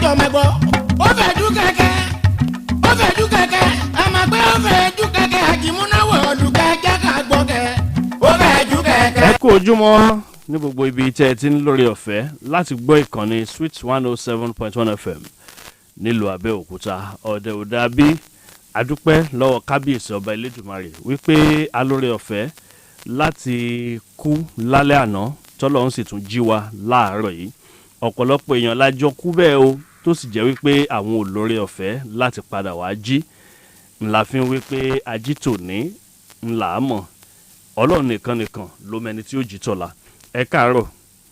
Kájọ máa gbọ́. Ó fẹ̀jú kẹ̀kẹ́, ó fẹ̀jú kẹ̀kẹ́, a máa gbé. Ó fẹ̀jú kẹ̀kẹ́, àjìmúnáwọ̀ ọ̀lùkẹ́ ká gbọ́ kẹ́. Ó fẹ̀jú kẹ̀kẹ́. Ẹ kú ojúmọ́ ní gbogbo ibi tẹ́ ẹ ti ń lórí ọ̀fẹ́ láti gbọ́ ìkànnì Sweet 107.1 FM nílùú Abẹ́òkúta. Ọ̀dẹ̀ òdàbí, adúpẹ́ lọ́wọ́ Kábíyèsí Ọba Elédùmarè wípé a lórí ọ̀fẹ́ láti kú lálẹ́ àná, tọ́lọ́run sì tún jí wa láàárọ̀ yìí. Ọ̀pọ̀lọpọ̀ èèyàn lájọ kú bẹ́ẹ̀ o, tó sì jẹ́ wípé àwọn ò lórí ọ̀fẹ́ láti padà wá jí. Ńlá fi ń wípé ajítòní ńlá mọ̀, Ọlọ́run nìkan nìkan ló mẹni tí ó jí tọ̀la. Ẹ káàárọ̀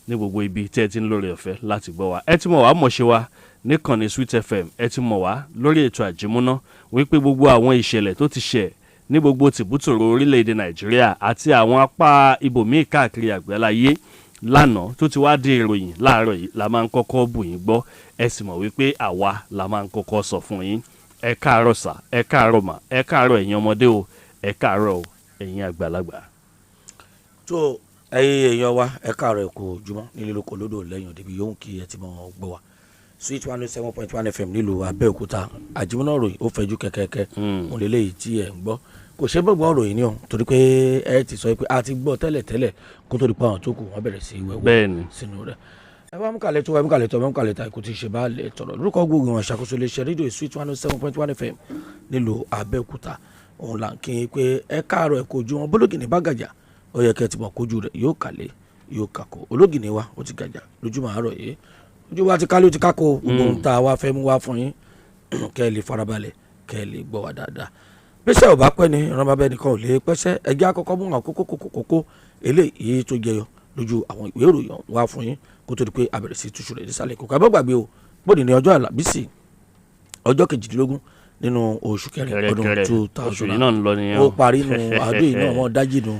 ní gbogbo ibi tẹ́ ẹ ti ń lórí ọ̀fẹ́ láti gbọ́ wa. Ẹ ti mọ̀ wá mọ̀ ṣe wa níkànnì Sweet FM. Ẹ ti mọ̀ wá lórí ètò Àjímúná wípé gbogbo àwọn ìṣẹ̀lẹ̀ tó ti ṣẹ̀ ní gbogbo tìbútòrò orílẹ̀-èdè Nàìjíríà àti àwọn apá ibòmíì káàkiri àgbáláyé lánàá tó ti wá di ìròyìn láàárọ̀ yìí la máa ń kọ́kọ́ bù yín gbọ́. Ẹ sì mọ̀ wípé àwa la máa ń kọ́kọ́ sọ fún yín. Ẹ káàárọ̀ sà, ẹ káàárọ̀ mà, ẹ káàárọ̀ ẹ̀yin ọmọdé o, ẹ káàárọ̀ o ẹ̀yin àgbàlagbà. Tó ẹ̀yin èèyàn wa, ẹ káàárọ̀, ẹ kú ojúmọ́ nílé lóko lódò lẹ́yìn òde bí yòówù kí ẹ ti mọ̀ gbọ́ wa. Sweet 107.1 FM nílùú Abẹ́òkúta, Àjìmúná ròyìn ó fẹ̀jú kẹ̀kẹ́kẹ́. Òun lélẹ́yìí tí ẹ̀ ń gbọ́ kò ṣe gbọ́gbọ́n ròyìn ni o, torí pé ẹ ti sọ pé a ti gbọ́ tẹ́lẹ̀ tẹ́lẹ̀ kó tó di pa àwọn tó kù wọ́n bẹ̀rẹ̀ sí wẹ̀wẹ̀ sínú rẹ̀. Ẹ bá mú kàlẹ́ tó, ẹ mú kàlẹ́ tó, ẹ mú kàlẹ́ tó, kò tí ì ṣe bá lè tọ̀rọ̀. Lórúkọ gbogbo wọn ṣàkóso iléeṣẹ́ rédíò Sweet 107.1 FM nílùú Abẹ́òkúta, òun là ń kí n pé ẹ káàárọ̀, ẹ kú ojú wọn. Bólógìní bá gàjà, ó yẹ kẹ́ ẹ ti mọ̀ kójú rẹ̀ yóò kàlẹ́, yóò kàkó. Ológìní wa ó ti gàjà lójúmọ́ àárọ̀ yìí, ojú wa ti kálí, ó ti kákó. Gbogbo ohun tá a wá fẹ́ mú wá fún yín, kẹ́ ẹ lè farabalẹ̀, kẹ́ ẹ lè gbọ́ wa dáadáa. Bísẹ̀ ò bá pẹ́ ni ìran bàbá ẹnìkan ò lè pẹ́sẹ́. Ẹjẹ́ àkọ́kọ́ mú àwọn kókó kókó kókó eléyìí tó jẹyọ lójú àwọn ìwé ìròyìn wá fún yín kó tó di pé a bẹ̀rẹ̀ sí túṣu rẹ̀ nísàlẹ̀ kókó. Ẹ má gbàgbé o, bóde ní ọjọ́ Àlàmísì, ọjọ́ 18 nínú oṣù kẹrin ọdún kẹrẹkẹrẹ two oṣù thousand yìí náà ń lọ nìyẹn ó o. parí nu àdó yìí náà wọ́n dájì nu.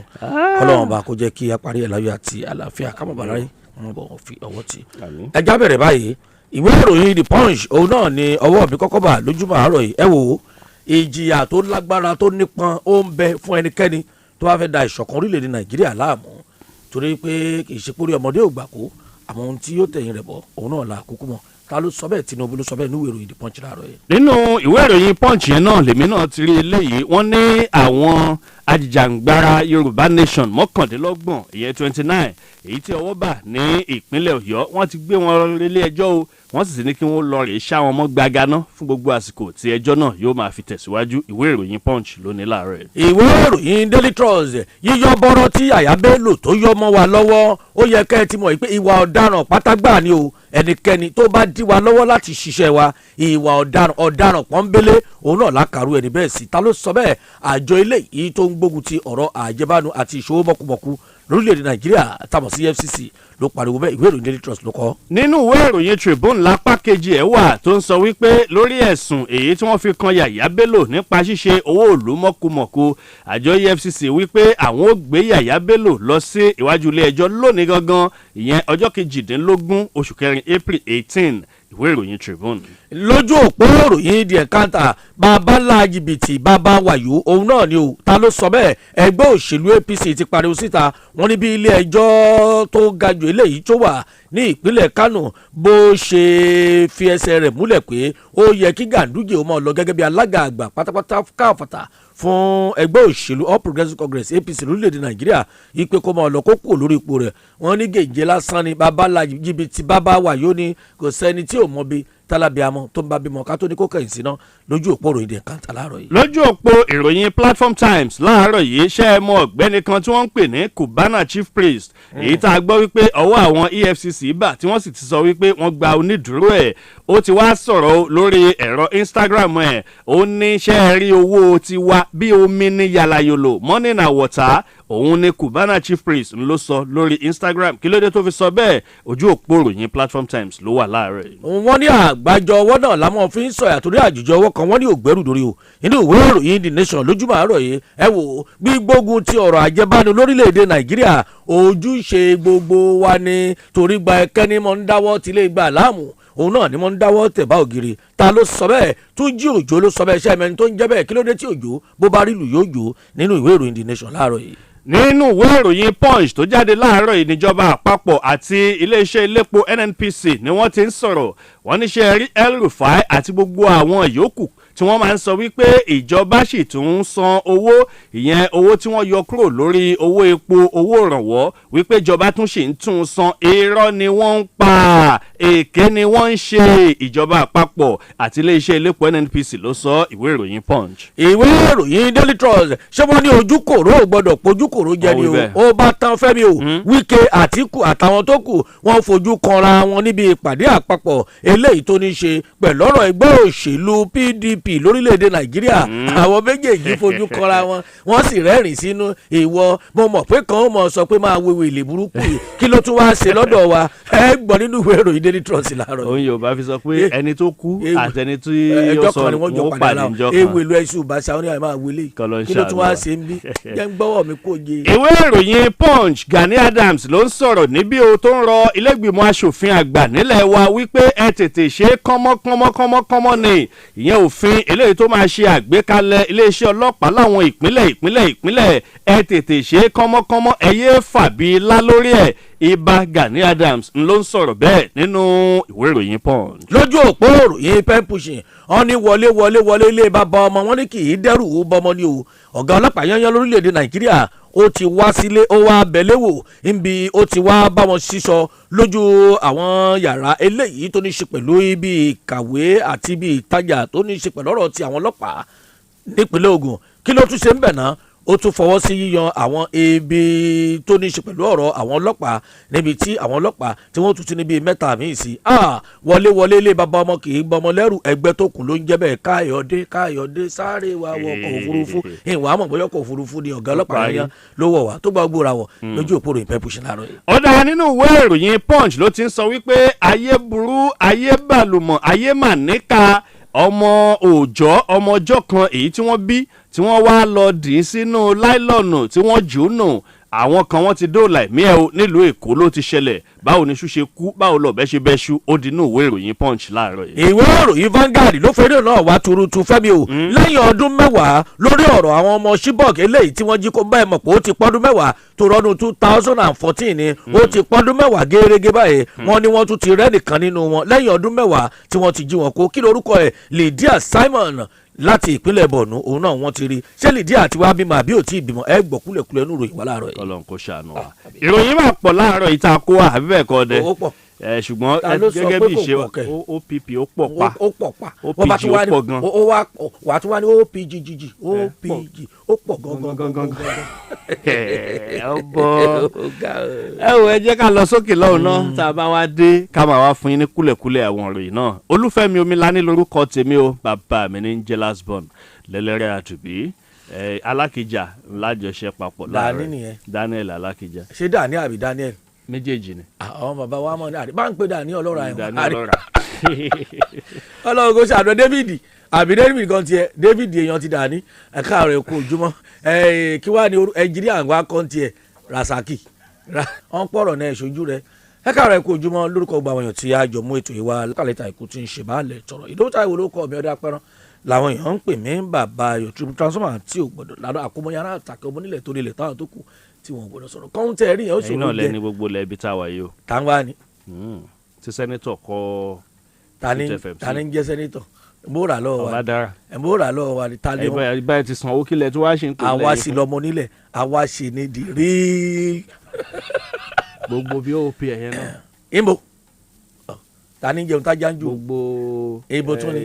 Kọ́lọ́wọ́n bá kó jẹ́ kí a parí ẹ̀ láyọ̀ àti àlàáfíà, kámọ̀ yìí wọ́n bọ̀ fi ọwọ́ tì. Àmín. Ẹja bẹ̀rẹ̀ báyìí. Ìwé ìròyìn The Punch, òun náà ni ọwọ́ mi kọ́kọ́ bà lójúmọ́ àárọ̀ yìí. Ẹ wò ó, ìjìyà tó lágbára tó nípọn ó ń bẹ fún ẹnikẹ́ni tó bá fẹ́ da ìṣọ̀kan orílẹ̀-èdè Nàìjíríà láàmú, torí pé kì í ṣe pórí ọmọdé ò gbà kó àmọ́ ohun tí yóò tẹ̀yìn rẹ̀ bọ̀, òun náà la kúkú mọ̀. Ta ló sọ bẹ́ẹ̀? Tinubu ló sọ bẹ́ẹ̀ níwèé ìròyìn The Punch láàárọ̀ yìí. Nínú ìwé ìròyìn Punch yẹn náà lèmi náà ti rí eléyìí. Wọ́n ní àwọn ajìjàǹgbara Yorùbá Nation 29, ìyẹn 29, èyí tí ọwọ́ bà ní ìpínlẹ̀ Ọ̀yọ́, wọ́n ti gbé wọn relé ẹjọ́ o. Wọ́n sì ti ní kí wọ́n lọ rèé ṣá wọn mọ́ gbaganá fún gbogbo àsìkò tí ẹjọ́ náà yóò máa fi tẹ̀síwájú. Ìwé ìròyìn Punch ló ní láàárọ̀ yìí. Ìwé ìròyìn Daily Trust: yíyọ bọ́rọ́ tí Yàyà Bello tó yọ mọ́ wa lọ́wọ́, ó yẹ kẹ́ ẹ ti mọ̀ pé ìwà ọ̀daràn pátágbà ni o. Ẹnikẹ́ni tó bá dí wa lọ́wọ́ láti ṣiṣẹ́ wa, ìwà ọ̀daràn, ọ̀daràn pọ́nbélé, òun náà lákàrú ẹni bẹ́ẹ̀ sí. Ta ló sọ bẹ́ẹ̀? Àjọ ilé yìí tó ń gbógun ti ọ̀rọ̀ àjẹbánu àti ìṣòwò mọ̀kùmọ̀kù lórílẹ̀‐èdè Nàìjíríà tàbọ̀ sí EFCC ló pariwo bẹ́ẹ̀. Ìwé ìròyìn Daily Trust ló kọ. Nínú ìwé ìròyìn Tribune, lápá kejì ẹ̀ wà tó ń sọ wípé lórí ẹ̀sùn èyí tí wọ́n fi kan Yàyà Bello nípa ṣíṣe owó ìlú mọ̀kùmọ̀kù, àjọ EFCC wípé àwọn ò gbé Yàyà Bello lọ sí iwájú ilé ẹjọ́ lónìí gangan, ìyẹn ọjọ́ 18 oṣù kẹrin, April 18. Ìwé ìròyìn Tribune. Lójú òpó ìròyìn The Encounter, bàbá ńlá jìbìtì, bàbá wàyó, òun náà ni o. Ta ló sọ bẹ́ẹ̀? Ẹgbẹ́ òṣèlú APC ti pariwo síta. Wọ́n ní bí ilé ẹjọ́ tó ga jù eléyìí tó wà ní ìpínlẹ̀ Kánò bó ṣe fi ẹsẹ̀ rẹ̀ múlẹ̀ pé ó yẹ kí Ganduje ó máa lọ gẹ́gẹ́ bí alága àgbà pátápátá káfàtà fún ẹgbẹ́ òṣèlú All Progressives Congress, APC, lórílẹ̀‐èdè Nàìjíríà, ipe kó máa lọ, kó kúrò lórí ipò rẹ̀, wọ́n ní gèjè lásán ni, bàbá ńlá jìbìtì, bàbá wàyó ni. Kò sẹ́ni tí ò mọ̀ bí tálábíàmọ́ tó ń bá bímọ ká tó ní kó kẹ̀yìn síná. Lójú òpó ìròyìn The Encounter láàárọ̀ yìí. Lójú òpó ìròyìn Platform Times láàárọ̀ yìí, ṣé ẹ mọ ọ̀gbẹ́ni kan tí wọ́n ń pè ní Cubana Chief Priest, èyí tá a gbọ́ wípé ọwọ́ àwọn EFCC bà tí wọ́n sì ti sọ wípé wọ́n gba onídùúró ẹ̀? Ó ti wá sọ̀rọ̀ lórí ẹ̀rọ Instagram ẹ̀. Ó ní ṣé ẹ rí owó tiwa bí omi ní yàlàyòlò, money na water. Òun ni Cubana Chief Priest ń ló sọ lórí Instagram. Kí ló dé tó fi sọ bẹ́ẹ̀? Ojú òpó ìròyìn Platform Times ló wà láàárọ̀ yìí. Wọ́n ní àgbájọ ọwọ́ náà lámọ́ fi ń sọ̀yà, torí àjùjọ ọwọ́ kan wọ́n ní ògbẹ́rù dórí o. Nínú ìwé ìròyìn The Nation lójúmọ́ àárọ̀ yìí, ẹ wò ó, gbígbógun ti ọ̀rọ̀ àjẹbánu lórílẹ̀‐èdè Nàìjíríà, ojúṣe gbogbo wa ni, torí gba ẹkẹ́ni mọ́ ń dáwọ́ tilé gba láàmú, òun náà ni mo ń dáwọ́ tẹ̀ bá ògiri. Ta ló sọ bẹ́ẹ̀? Túnjí Òjò ló sọ bẹ́ẹ̀. Ṣé ẹ̀mẹ́ni tó ń jẹ́ bẹ́ẹ̀? Kí ló dé tí Òjò bó bá rí lù yóò jò? Nínú ìwé ìròyìn The Nation láàárọ̀ yìí. Nínú ìwé ìròyìn Punch tó jáde láàárọ̀ yìí, níjọba àpapọ̀ àti iléeṣẹ́ iléepo NNPC ni wọ́n ti ń sọ̀rọ̀. Wọ́n níṣẹ́ rí El-Rufai àti gbogbo àwọn yòókù tí wọ́n máa ń sọ wípé ìjọba sì tún ń san owó, ìyẹn owó tí wọ́n yọ kúrò lórí owó epo, owó ìrànwọ́, wípé ìjọba tún sì ń tún san. Irọ́ ni wọ́n ń pa, èké ni wọ́n ń ṣe. Ìjọba àpapọ̀ àti iléeṣẹ́ iléepo NNPC ló sọ. Ìwé ìròyìn Punch. Ìwé ìròyìn Daily Trust, ṣé wọ́n ní ojúkòrò ò gbọ́dọ̀ pojúkòrò jẹ ni Wọ́n wí bẹ́ẹ̀. O. Ó bá tán, Fẹ́mi o. Wike, Àtíkù àtàwọn tó kù, wọ́n fojú kanra wọn níbi ìpàdé àpapọ̀ eléyìí tó ní ṣe pẹ̀lú ọ̀rọ̀ ẹgbẹ́ òṣèlú PDP lórílẹ̀‐èdè Nàìjíríà. Àwọn méjèèjì fojú kanra wọn, wọ́n sì rẹ́rìn sínú. Ìwọ, mo mọ̀ pé kan ó mọ̀ sọ pé máa wéwèé lè burúkú yìí, kí ló tún wá ṣe lọ́dọ̀ wa? Ẹ gbọ́ nínú ìwé ìròyìn Daily Trust láàárọ̀ yìí. Òun Yorùbá fi sọ pé ẹni tó kú àtẹni tí ẹjọ́ yóò sọ kan ni wọ́n jọ wọ́n pàdé pàdé ara níjọ́ wọn. kan. Ewu ìlú ẹ̀sùn ìbáṣà wọn ni àìmáa wọlé. Kọ́ ló ń Kí ló tún wá ṣàánú wa. ṣe ń bí jẹ́ ń gbọ́wọ́ mi kó jẹ. Ìwé ìròyìn Punch, Gani Adams ló ń sọ̀rọ̀ níbí o, tó ń rọ ilé-ìgbìmọ̀ asòfin àgbà nílẹ̀ wa wípé ẹ tètè ṣe é kánmọ́kánmọ́kánmọ́kánmọ́ ni, ìyẹn òfin eléyìí tó máa ṣe àgbékalẹ̀ iléeṣẹ́ ọlọ́pàá láwọn ìpínlẹ̀, ìpínlẹ̀, ìpínlẹ̀. Ẹ tètè ṣe é kánmọ́kánmọ́, ẹ yéé fàbí lá lórí ẹ̀. Ibà Gani Adams ló ń sọ̀rọ̀ bẹ́ẹ̀ nínú ìwé ìròyìn Punch. Lójú òpó òròyìn pen pushing, wọn ní wọlé wọlé wọlé ilé bàbá ọmọ, wọn ní kì í dẹ́rù ó bọmọ ni o. Ọ̀gá ọlọ́pàá yányán lórílẹ̀‐èdè Nàìjíríà, ó ti wá sílé, ó wá bẹ̀lẹ́ wò níbi ó ti wá bá wọn sísọ lójú àwọn yàrá eléyìí tó ní ṣe pẹ̀lú ibi ìkàwé àti ibi ìtajà tó ní ṣe pẹ̀lú ọ̀rọ̀ ti àwọn ọlọ́pàá nípínlẹ̀ Ògùn. Kí ló tún ṣe ń bẹ̀ náà? Ó tún fọwọ́ sí yíyan àwọn ibi tó ní í ṣe pẹ̀lú ọ̀rọ̀ àwọn ọlọ́pàá, níbi tí àwọn ọlọ́pàá tí wọ́n tún ti níbi mẹ́ta míì sí. Wọlé wọlé ilé bàbá ọmọ kì í gbọmọ lẹ́rù, ẹgbẹ́ tó kù ló ń jẹ́ bẹ́ẹ̀. Káyọ̀dé, Káyọ̀dé, sáré wa wọ ọkọ̀ òfurufú. Ìwà àmọ̀ bóyá ọkọ̀ òfurufú ni ọ̀gá ọlọ́pàá Parí. yẹn ló wọ̀ wá tó gba gbóra wọ̀ lójú òpó ròyìn pẹ́ pushing láàárọ̀ yìí. Ó dára. Nínú ìwé ìròyìn Punch ló ti ń sọ wípé ayé burú, ayé bàlùmọ̀, ayé mà níka. Ọmọ òòjọ́, ọmọ ọjọ́ kan èyí tí wọ́n bí, tí wọ́n wá lọ dì í sínú láìlọ́ọ̀nù tí wọ́n jù ú nù, àwọn kan wọ́n ti dóòlà ẹ̀mí ẹ̀ o. Nílùú Èkó ló ti ṣẹlẹ̀. Báwo ni iṣu ṣe kú? Báwo lọ̀bẹ ṣe bẹ́ ṣu? Ó di inú ìwé ìròyìn Punch láàárọ̀ yìí. Ìwé ìròyìn Vanguard ló fẹ́rẹ̀ náà wá tuurutu, Fẹ́mi o. Lẹ́yìn ọdún 10 lórí ọ̀rọ̀ àwọn ọmọ Chibok eléyìí tí wọ́n jí kó báyìí, mọ̀ pé ó ti pọ́dún 10 tó rọ́dún 2014 ni ó ti pọ́dún 10 gẹ́gẹ́ báyìí. Wọ́n ní wọ́n tún ti rẹ́ nìkan nínú wọn lẹ́yìn ọdún 10 tí wọ́n ti jí wọn kó. Kí lorúkọ ẹ̀? Lydia Simon láti ìpínlẹ̀ Borno, òun náà wọ́n ti rí. Ṣé Lydia àti wá bímọ àbí ò tí ì bímọ? Ẹ gbọ́ kúlẹ̀kúlẹ̀ nínú ìròyìn wa láàárọ̀ yìí. Ọlọ́run kò ṣàánú wa. Ìròyìn máa pọ̀ láàárọ̀ yìí tá a kó wa, àbí bẹ́ẹ̀ kọ́ dẹ? Ó pọ̀. Ẹ ṣùgbọ́n Ta ló sọ gẹ́gẹ́ pé bí kò ìṣe pọ̀ kẹ̀? OPP ó pọ̀ pa. Ó pọ̀ pa. OPG Wọ́n bá tún wá ní ó pọ̀ gan. ó wá wà tún wá ní OPGGG, OPG ó pọ̀ gan gan gan gan. Ẹ bọ́ ẹ wò, ẹ jẹ́ ká lọ sókè lọ́hùn náà. Tá a bá wá dé, ká máa wá fún yín ní kúlẹ̀kúlẹ̀ àwọn ìròyìn náà. Olúfẹ́mi Omilani lórúkọ tèmi o. Bàbá mi ní jelasbon lẹ́lẹ́rẹ́ àtùbí Alákìjà ńlájọṣe papọ̀ Dání láàárọ̀. nìyẹn. Daniel Alákìjà. Ṣé Dani àbí Daniel? Méjèèjì ni. Àwọn bàbá wa mọ̀ ní àdé bá ń pè Dani ọlọ́ra ẹ̀wọ̀n. Daniel ọlọ́ra. Ọlọ́run kò ṣàdọ̀ David àbí David kan tiẹ̀, David èèyàn ti Dani. Ẹ̀ka rẹ̀ kú ojúmọ́. Kí wàá ní ẹnjìníà wa kan tiẹ̀, Rasaki wọ́n pọ̀rọ̀ náà ìṣojú rẹ̀. Ẹ̀ka rẹ̀ kú ojúmọ́ lórúkọ gbogbo àwọn èèyàn tí a jọ mú ètò yìí wá kàlẹ́tà ikú tí ń ṣe baálẹ̀ tọ̀rọ̀ ìdókòtà ìwò lórúkọ mi. Ọdẹ apẹ́rán làwọn èèyàn ń pè mí, bàbá ayọ̀ transformer tí ò gbọdọ̀ ládọ́ àkómọyàrá àtàkẹ́ ọmọ nílẹ̀ torí ilẹ̀ táwọn tó kù tí wọn ò gbọdọ̀ sọ̀rọ̀ kọ́ńtẹ́ rí yẹn ó Ẹ̀yin ṣòro náà jẹ. lẹ́ni gbogbo lẹ́bi tá a wà yìí o. Táwa ni? Tí senator kọ́. Tani? Sweet FM sí. Tani ń jẹ́ senator? Bó rà lọ́wọ́ wa? Ọba dára. Ẹ̀ bó rà lọ́wọ́ wa ni ta ni? Ẹ báyìí ti san owó, kílẹ̀ tí wàá ṣe ń pè Àwa lẹ́yìn sì fún. lọmọ nílẹ̀, àwa sì ni the real. Gbogbo bí ó pe ẹ̀yẹn náà. Ibo? Ọ, ta ni jẹun tájà ń jù? Gbogbo Ibo tún ni?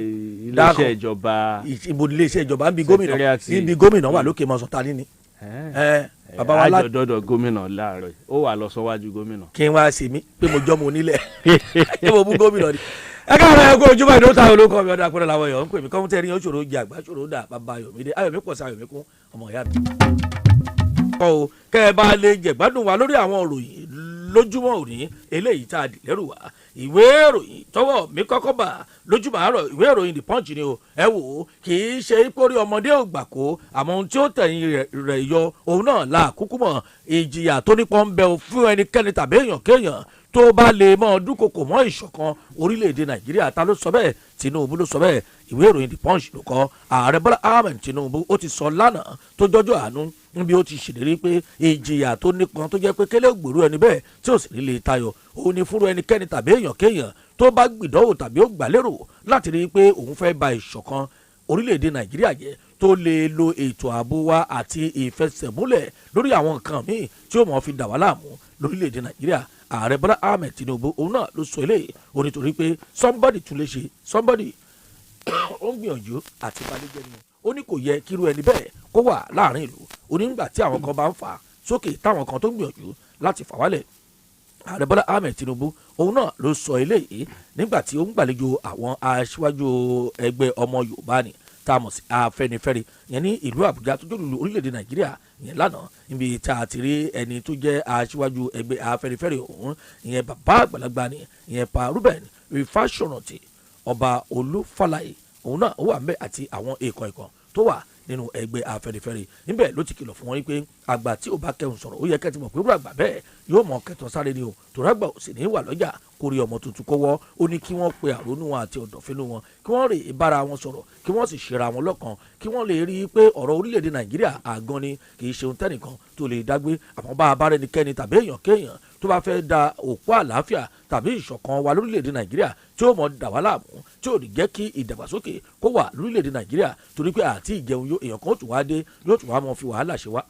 Iléeṣẹ́ Dákun. ìjọba. Ibo iléeṣẹ́ ìjọba ń bi gómìnà? Secretariat. Níbi gómìnà wà lókè mọ̀sán, ta ni ni? Ẹ bàbá wa lá. Àjọdọdọ gómìnà láàárọ̀ yìí, ó wà lọ sọ́wájú gómìnà. Kí n wá sí mi pé mo jọ́ mo nílẹ̀ kí mo bú gómìnà ni. Ẹ káàárọ̀, ẹ kú ojúmọ́. Ìdó táwọn olóko mi ọdún akpẹ́rẹ́ làwọn èèyàn ń pè mí. Kọ́mútẹ́ ní oṣòro jẹ àgbà ṣòro dà. Bàbá Ayọ̀mídé, Ayọ̀mí pọ̀ sí, Ayọ̀mí kún ọmọ ìyá mi. Kọ́ o, kẹ́ ẹ bá lè jẹ̀gbádùn wa lórí àwọn òròyìn lójúmọ́ òní eléyìí tá a dì lẹ́rù wá. Ìwé ìròyìn tọwọ́ mi kọ́kọ́ bà lójúmọ́ àárọ̀, ìwé ìròyìn The Punch ni o. Ẹ wò ó, kì í ṣe pórí ọmọdé ò gbà kó, àmọ́ ohun tí ó tẹ̀yìn rẹ̀ yọ òun náà la kúkú mọ̀. Ìjìyà tó nípọn ń bẹ o fún ẹnikẹ́ni tàbí èèyàn kéèyàn tó tó bá lè mọ́ dúnkokò mọ́ ìṣọ̀kan orílẹ̀-èdè Nàìjíríà. Ta ló sọ bẹ́ẹ̀? Tinubu ló sọ bẹ́ẹ̀. Ìwé ìròyìn The Punch ló kọ. Ààrẹ Bọ́lá Ahmed Tinubu, ó ti sọ lánàá tó jọjọ́ àánú níbi ó ti ṣèlérí pé ìjìyà tó nípọn tó jẹ́ pé kélé gbòòrò ẹni bẹ́ẹ̀ tí ò sì ní lè tayọ òun ni fúnra ẹnikẹ́ni tàbí èèyàn kéèyàn tó bá gbìdánwò tàbí ó gbàlérò láti rí i pé òun fẹ́ ba ìṣọ̀kan orílẹ̀-èdè Nàìjíríà jẹ́, tó lè lo ètò ààbò wa àti ìfẹsẹ̀múlẹ̀ lórí àwọn nǹkan míì tí ó mọ̀ fi dà wá láàmú lórílẹ̀-èdè Nàìjíríà. Ààrẹ Bọ́lá Ahmed Tinubu, òun náà ló sọ eléyìí. Ó nítorí pé somebody tún lè ṣe, somebody ó ń gbìyànjú àti balẹ̀jẹ́ ni. Ó ní kò yẹ kíru ẹni bẹ́ẹ̀ kó wà láàrin ìlú. Ó ní nígbà tí àwọn kan bá ń fà sókè, táwọn kan tó ń gbìyànjú láti fà wálẹ̀. Ààrẹ Bọ́lá Ahmed Tinubu, òun náà ló sọ eléyìí nígbà tí ó ń gbàlejò àwọn aṣíwájú ẹgbẹ́ ọmọ Yorùbá ni tá a mọ̀ sí Afẹ́nifẹ́re yẹn ní ìlú Àbújá tó jòlù orílẹ̀-èdè Nàìjíríà yẹn lánàá, níbi tá a ti rí ẹni tó jẹ́ aṣíwájú ẹgbẹ́ Afẹ́nifẹ́re ọ̀hún, ìyẹn bàbá àgbàlagbà ni, ìyẹn Pa Reuben Fásọ̀rántì, Ọba Olúfàlàyé, òun náà ó wà ńbẹ̀ àti àwọn èèkàn èèkàn tó wà nínú ẹgbẹ́ Afẹ́nifẹ́re. Níbẹ̀ ló ti kìlọ̀ fún wọn wípé àgbà tí ò bá kẹhùn sọ̀rọ̀, ó yẹ kẹ́ ti mọ̀ pé irú àgbà bẹ́ẹ̀ yóò mọ̀ kẹtàn sáré ni o, tòrá àgbà ò sì ní wà lọ́jà kórí ọmọ tuntun kó wọ́. Ó ní kí wọ́n pe àrónú wọn àti ọ̀dọ̀fínú wọn, kí wọ́n rè bára wọn sọ̀rọ̀, kí wọ́n sì ṣera wọn lọ́kàn, kí wọ́n lè rí i pé ọ̀rọ̀ orílẹ̀-èdè Nàìjíríà àgan ni, kì í ṣe ohun tẹ́nìkan tó lè dágbé. Àmọ́ bá a bá rẹnikẹ́ni tàbí èèyàn kéèyàn tó bá fẹ́ da òpó àlàáfíà tàbí ìṣọ̀kan wa lórílẹ̀-èdè Nàìjíríà, tí ó mọ̀ dà wá láàmú, tí ò ní jẹ́ kí ìdàgbàsókè kó wà lórílẹ̀-èdè Nàìjíríà, torí pé àti ìjẹun yóò, èèyàn kan ó tún wá dé, yóò tún wá mọ̀ fi wàhálà ṣe wá.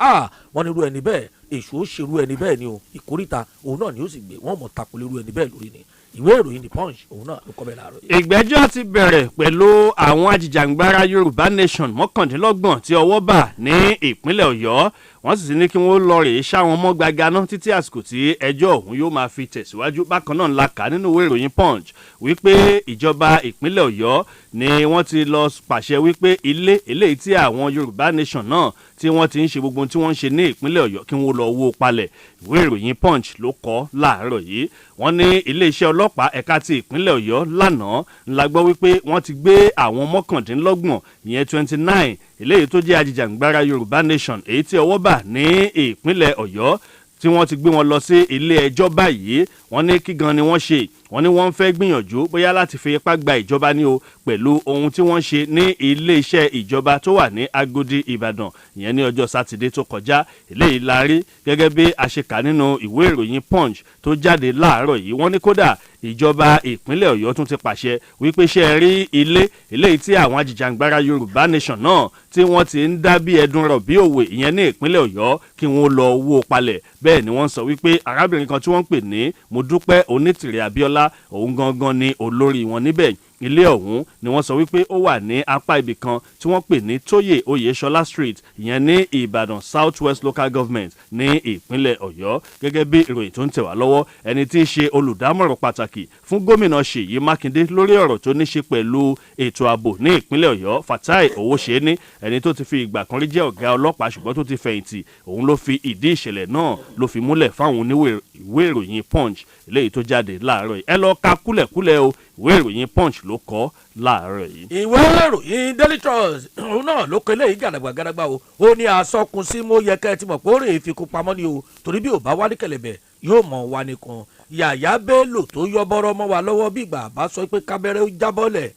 Wọ́n ní irú ẹni bẹ́ẹ̀, èṣù ó ṣerú ẹni bẹ́ẹ̀ ni o. Ìkóríta òun náà ni ó sì gbé wọ́n mọ̀ takolé irú ẹni bẹ́ẹ̀ lórí ni. Ìwé ìròyìn The Punch, òun náà ló kọ́ bẹ́ẹ̀ láàárọ̀ yìí. Ìgbẹ́jọ́ ti bẹ̀rẹ̀ pẹ̀lú àwọn ajìjàǹgbara Yorùbá Nation 29 tí ọwọ́ bà ní ìpínlẹ̀ Ọ̀yọ́. Wọ́n sì ti ní kí wọ́n lọ rèé ṣá wọn mọ́ gbaganá títí àsìkò tí ẹjọ́ ọ̀hún yóò máa fi tẹ̀síwájú. Bákan náà la kà nínú ìwé ìròyìn Punch wípé ìjọba ìpínlẹ̀ Ọ̀yọ́ ni wọ́n ti lọ pàṣẹ wípé ilé eléyìí tí àwọn Yorùbá Nation náà tí wọ́n ti ń ṣe gbogbo tí wọ́n ń ṣe ní ìpínlẹ̀ Ọ̀yọ́, kí wọ́n lọ wó palẹ̀. Ìwé ìròyìn Punch ló kọ láàárọ̀ yìí. Wọ́n ní iléeṣẹ́ ọlọ́pàá ẹ̀ka ti ìpínlẹ̀ Ọ̀yọ́ lánàá la gbọ́ wípé wọ́n ti gbé àwọn 29, ìyẹn 29, eléyìí tó jẹ́ ajìjàǹgbara Yorùbá Nation èyí tí ọwọ́ bà ní ìpínlẹ̀ Ọ̀yọ́, tí wọ́n ti gbé wọn lọ sí ilé ẹjọ́ báyìí. Wọ́n ní kí gan ni wọ́n ṣe? Wọ́n ní wọ́n fẹ́ gbìyànjú bóyá láti fi ipá gba ìjọba ní o, pẹ̀lú ohun tí wọ́n ṣe ní iléeṣẹ́ ìjọba tó wà ní Agodi, Ìbàdàn, ìyẹn ní ọjọ́ Sátidé tó kọjá. Eléyìí la rí gẹ́gẹ́ bí a ṣe kà nínú ìwé ìròyìn Punch tó jáde láàárọ̀ yìí. Wọ́n ní kódà ìjọba ìpínlẹ̀ Ọ̀yọ́ tún ti pàṣẹ wípé ṣe é rí ilé eléyìí tí àwọn ajìjàǹgbara Yorùbá Nation náà tí wọ́n ti ń dá bí ẹdun rọ̀ bí òwe, ìyẹn ní ìpínlẹ̀ Ọ̀yọ́, kí wọ́n lọ wó palẹ̀. Bẹ́ẹ̀ ni wọ́n sọ wípé arábìnrin kan tí wọ́n ń pè ní Modúpẹ́ Onítìrẹ Abíọ́lá, òun gangan ni olórí wọn níbẹ̀. Ilé ọ̀hún ni wọ́n sọ wípé ó wà ní apá ibì kan tí wọ́n pè ní Tóyè Oyèṣọlá Street, ìyẹn ní Ìbàdàn South West Local Government ní ìpínlẹ̀ Ọ̀yọ́. Gẹ́gẹ́ bí ìròyìn tó ń tẹ̀ wá lọ́wọ́, ẹni tí í ṣe olùdámọ̀ràn pàtàkì fún Gómìnà Ṣèyí Mákindé lórí ọ̀rọ̀ tó ní ṣe pẹ̀lú ètò ààbò ní ìpínlẹ̀ Ọ̀yọ́, Fatai Owóṣeéní, ẹni tó ti fi ìgbà kan rí jẹ́ ọ̀gá ọlọ́pàá ṣùgbọ́n tó ti fẹ̀yìntì, òun ló fi ìdí ìṣẹ̀lẹ̀ náà ló fi múlẹ̀ fáwọn oníwèé ìwé ìròyìn Punch eléyìí tó jáde láàárọ̀ yìí. Ẹ lọ ka kúlẹ̀kúlẹ̀ o, ìwé ìròyìn Punch ló kọ láàárọ̀ yìí. Ìwé ìròyìn Daily Trust, òun náà ló kọ eléyìí gàdàgbà gàdàgbà o. Ó ní asọ́kun sí mo yẹ kẹ́ ẹ ti mọ̀ pé ó rè é fi kó pamọ́ ni o, torí bí ò bá wá ní kẹ̀lẹ̀bẹ̀, yóò mọ̀ wá nìkan. Yàyà Bello tó yọ bọ́rọ́ mọ́ wa lọ́wọ́ bí ìgbà bá sọ pé kábẹ́rẹ́ ó jábọ́lẹ̀,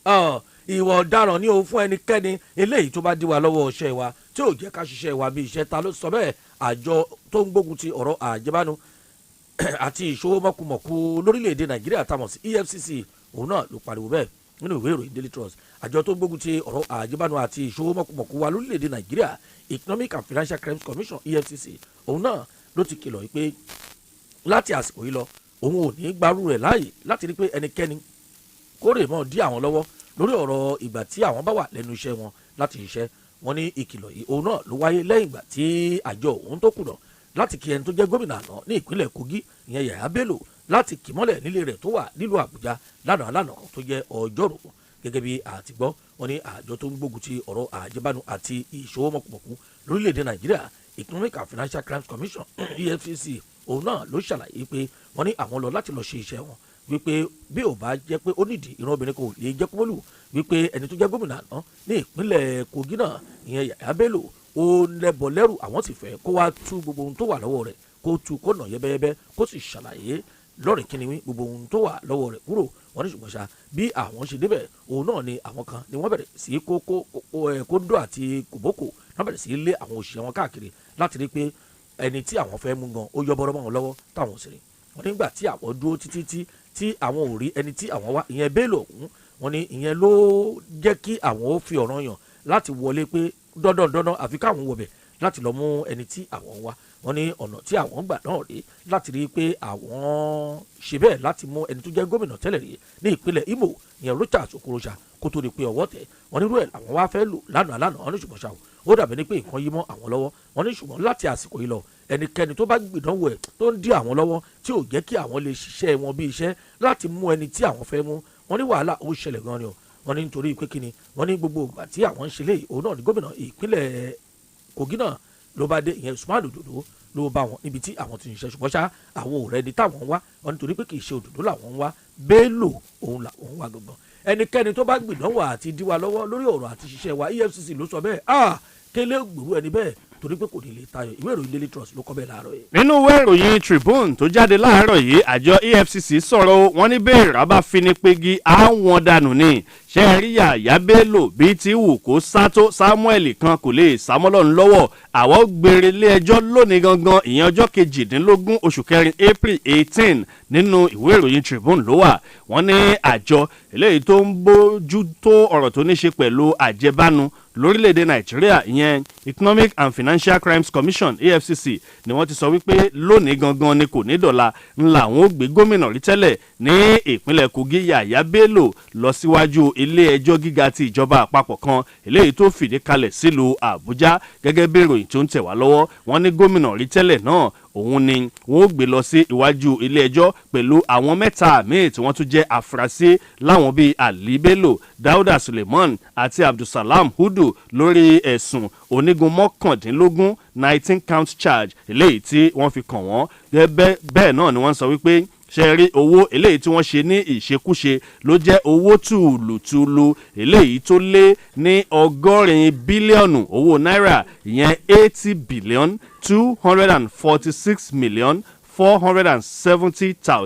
ìwà ọ̀daràn ní o fún ẹnikẹ́ni eléyìí tó bá dí wa lọ́wọ́ iṣẹ́ wa, tí ò jẹ́ ká ṣiṣẹ́ wa bí iṣẹ́. Ta ló sọ bẹ́ẹ̀? Àjọ tó ń gbógun ti ọ̀rọ̀ àjẹbánu àti ìṣòwò mọ̀kùmọ̀kù lórílẹ̀‐èdè Nàìjíríà tá a mọ̀ sí EFCC, òun náà ló pariwo bẹ́ẹ̀ nínú ìwé ìròyìn Daily Trust. Àjọ tó ń gbógun ti ọ̀rọ̀ àjẹbánu àti ìṣòwò mọ̀kùmọ̀kù wa lórílẹ̀‐èdè Nàìjíríà, Economic and Financial Crimes Commission, EFCC, òun náà ló ti kìlọ̀ pé láti àsìkò yìí lọ, òun ò ní gbarú rẹ̀ láàyè láti rí pé ẹnikẹ́ni kórè mọ́ dí àwọn lọ́wọ́ lórí ọ̀rọ̀ ìgbà tí àwọn bá wà lẹ́nu iṣẹ́ wọn láti ṣiṣẹ́. Wọn ní ìkìlọ̀ yìí, òun náà ló wáyé lẹ́yìn ìgbà tí àjọ òun tó kùnà láti kí ẹni tó jẹ́ gómìnà àná ní ìpínlẹ̀ Kogi, ìyẹn Yàyà Bello, láti kì mọ́lẹ̀ nílé rẹ̀ tó wà nílùú Àbújá lánàá lánàá tó jẹ́ ọjọ́rú. Gẹ́gẹ́ bí àtìgbọ́, wọn ní àjọ tó ń gbógun ti ọ̀rọ̀ àjẹbánu àti ìṣòwò mọ̀kùmọ̀kù lórílẹ̀‐èdè Nàìjíríà, Economic and Financial Crimes Commission, EFCC, òun náà ló ṣàlàyé pé wọ́n ní àwọn lọ láti lọ ṣe iṣẹ́ wọn, wípé bí ò bá jẹ́ pé ó nídìí, ìran obìnrin kò lè jẹ́ kúmọ́lù, wípé ẹni tó jẹ́ gómìnà àná ní ìpínlẹ̀ Kogi náà, ìyẹn Yàyà Bello, ó lẹ́bọ̀ lẹ́rù. Àwọn sì fẹ́ kó wá tú gbogbo ohun tó wà lọ́wọ́ rẹ̀, kó tú, kó nà yẹ́bẹ́yẹ́bẹ́, kó sì ṣàlàyé. Lọ́rìn kínníwín gbogbo ohun tó wà lọ́wọ́ rẹ̀ kúrò. Wọ́n ní ṣùgbọ́n ṣá, bí àwọn ṣe débẹ̀, òun náà ni àwọn kan ni wọ́n bẹ̀rẹ̀ sí kó kó kóńdó àti kòbókò wọ́n bẹ̀rẹ̀ sí lé àwọn òṣìṣẹ́ wọn káàkiri láti rí pé ẹni tí àwọn fẹ́ mú gan ó yọ bọ́rọ́ mọ́ wọn lọ́wọ́ táwọn ò sì rí. Wọ́n nígbà tí àwọn dúró títí tí tí àwọn ò rí ẹni tí àwọn wá, ìyẹn Bello ọ̀hún, wọ́n ní ìyẹn ló jẹ́ kí àwọn ó fi ọ̀ràn yàn láti wọlé pé dandan dandan àfi káwọn wọbẹ̀ láti lọ mú ẹni tí àwọn wá. Wọ́n ní ọ̀nà tí àwọn gbà náà rí láti rí i pé àwọn ṣe bẹ́ẹ̀ láti mú ẹni tó jẹ́ gómìnà tẹ́lẹ̀ rí ní ìpínlẹ̀ Imo, ìyẹn Rochas Okorocha, kó tó di pé ọwọ́ tẹ̀. Wọ́n nírú ẹ̀ làwọn wá fẹ́ lò lánàá lánàá. Wọ́n ní ṣùgbọ́n ṣá o, ó dàbí ní pé nǹkan yí mọ́ àwọn lọ́wọ́. Wọ́n ní ṣùgbọ́n láti àsìkò yìí lọ, ẹnikẹ́ni tó bá gbìdánwò ẹ̀ tó ń dí àwọn lọ́wọ́, tí ò jẹ́ kí àwọn lè ṣiṣẹ́ wọn bí iṣẹ́ láti mú ẹni tí àwọn fẹ́ mú, wọ́n ní wàhálà ó ṣẹlẹ̀ gan ni o. Wọ́n ní nítorí pé kíni, wọ́n ní gbogbo ìgbà tí àwọn ń ṣe léyìí, òun náà ní gómìnà ìpínlẹ̀ Kogi náà ló bá dé, ìyẹn Usman Ododo, ló bá wọn níbi tí àwọn ti ń ṣe. Ṣùgbọ́n ṣá, àwọn ò rẹ́ni táwọn ń wá. Wọ́n nítorí pé kì í ṣe Ododo làwọn ń wá, Bello òun làwọn ń wá gangan. Ẹnikẹ́ni tó bá gbìdánwò àti dí wa lọ́wọ́ lórí ọ̀rọ̀ àti ṣiṣẹ́ wa, EFCC ló sọ bẹ́ẹ̀, ah, kélé gbòòrò ẹni bẹ́ẹ̀, torí pé kò ní lè tayọ. Ìwé ìròyìn Daily Trust ló kọ bẹ́ẹ̀ láàárọ̀ yìí. Nínú ìwé ìròyìn Tribune tó jáde láàárọ̀ yìí, àjọ EFCC sọ̀rọ̀. Wọ́n ní bẹ́ẹ̀ rábà finipégi àwọn dànù ni ṣe é rí Yàyà Bello, bíi ti wù kó sátó, Samuel kan kò lè sámọ́lọ́run lọ́wọ́. Àwọn gbére ilé ẹjọ́ lónìí gangan, ìyẹn ọjọ́ 18 oṣù kẹrin, April 18. Nínú ìwé ìròyìn Tribune ló wà. Wọ́n ní àjọ eléyìí tó ń bójú tó ọ̀rọ̀ tó ní ṣe pẹ̀lú àjẹbánu lórílẹ̀‐èdè Nàìjíríà, ìyẹn Economic and Financial Crimes Commission, EFCC, ni wọ́n ti sọ wípé lónìí gangan ni, kò ní dọ̀la, ńlá àwọn ó gbé gómìnà rí tẹ́lẹ̀ ní ìpínlẹ̀ Kogi, Yàyà Bello, lọ síwájú ilé ẹjọ́ gíga ti ìjọba àpapọ̀ kan eléyìí tó fìdí kalẹ̀ sílùú Àbújá. Gẹ́gẹ́ bí ìròyìn tó ń tẹ̀ wá lọ́wọ́, wọ́n ní gómìnà rí tẹ́lẹ̀ náà òun ni wọ́n ó gbé lọ sí iwájú ilé ẹjọ́ pẹ̀lú àwọn mẹ́ta míì tí wọ́n tún jẹ́ àfúrásì láwọn bíi Ali Bello, Dauda Suleiman àti Abdulsalam Hudu, lórí ẹ̀sùn onígun 19, 19 count charge, eléyìí tí wọ́n fi kàn wọ́n. Bẹ́ẹ̀ náà ni wọ́n sọ wípé ṣe rí owó eléyìí tí wọ́n ṣe ní ìṣekúṣe ló jẹ́ owó tùlùtùlù eléyìí tó lé ní 80 bílíọ̀nù owó náírà, ìyẹn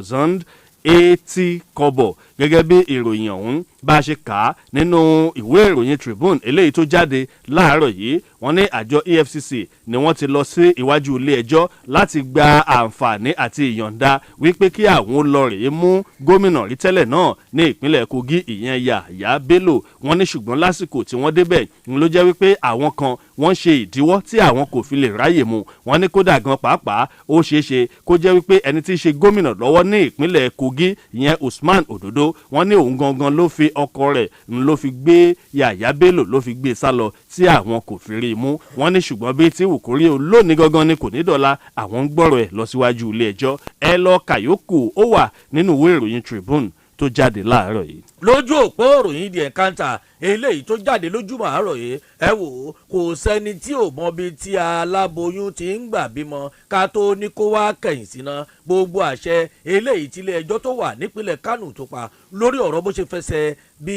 80,246,470,080 kọ́bọ̀, gẹ́gẹ́ bí ìròyìn ọ̀hún bá a ṣe kà á nínú ìwé ìròyìn Tribune eléyìí tó jáde láàárọ̀ yìí. Wọ́n ní àjọ EFCC ni wọ́n ti lọ sí iwájú ilé ẹjọ́ láti gba àǹfààní àti ìyọ̀ǹda wípé kí àwọn lọ rèé mú gómìnà rí tẹ́lẹ̀ náà ní ìpínlẹ̀ Kogi, ìyẹn Yàyà Bello. Wọ́n ní ṣùgbọ́n lásìkò tí wọ́n débẹ̀ ń ló jẹ́ wípé àwọn kan wọ́n ṣe ìdíwọ́ tí àwọn kò fi lè ráyè mú. Wọ́n ní kódà gan pàápàá, ó ṣeé ṣe kó jẹ́ wípé ẹni tí í ṣe gómìnà lọ́wọ́ ní ìpínlẹ̀ Kogi, ìyẹn Usman Ododo, wọ́n ní òun gangan ló fi ọkọ rẹ̀ ń ló fi gbé Yàyà Bello, ló fi gbé sá lọ tí àwọn kò fi rí i mú. Wọ́n ní ṣùgbọ́n bí tí wù kó rí o, lónìí gangan ni, kò ní dọ̀la, àwọn ń gbọ́rọ̀ ẹ̀ lọ síwájú ilé ẹjọ́. Ẹ lọ kàyókù, ó wà nínú ìwé ìròyìn Tribune tó jáde láàárọ̀ yìí. Lójú òpó ìròyìn The Encounter eléyìí tó jáde lójúmọ́ àárọ̀ yìí, ẹ wò ó, kò sẹ́ni tí ò mọ bí tí aláboyún ti ń gbà bímọ ká tó ní kó wá kẹ̀yìn síná. Gbogbo àṣẹ eléyìí tí ilé ẹjọ́ tó wà nípínlẹ̀ Kánò tó pa lórí ọ̀rọ̀ bó ṣe fẹsẹ̀ bí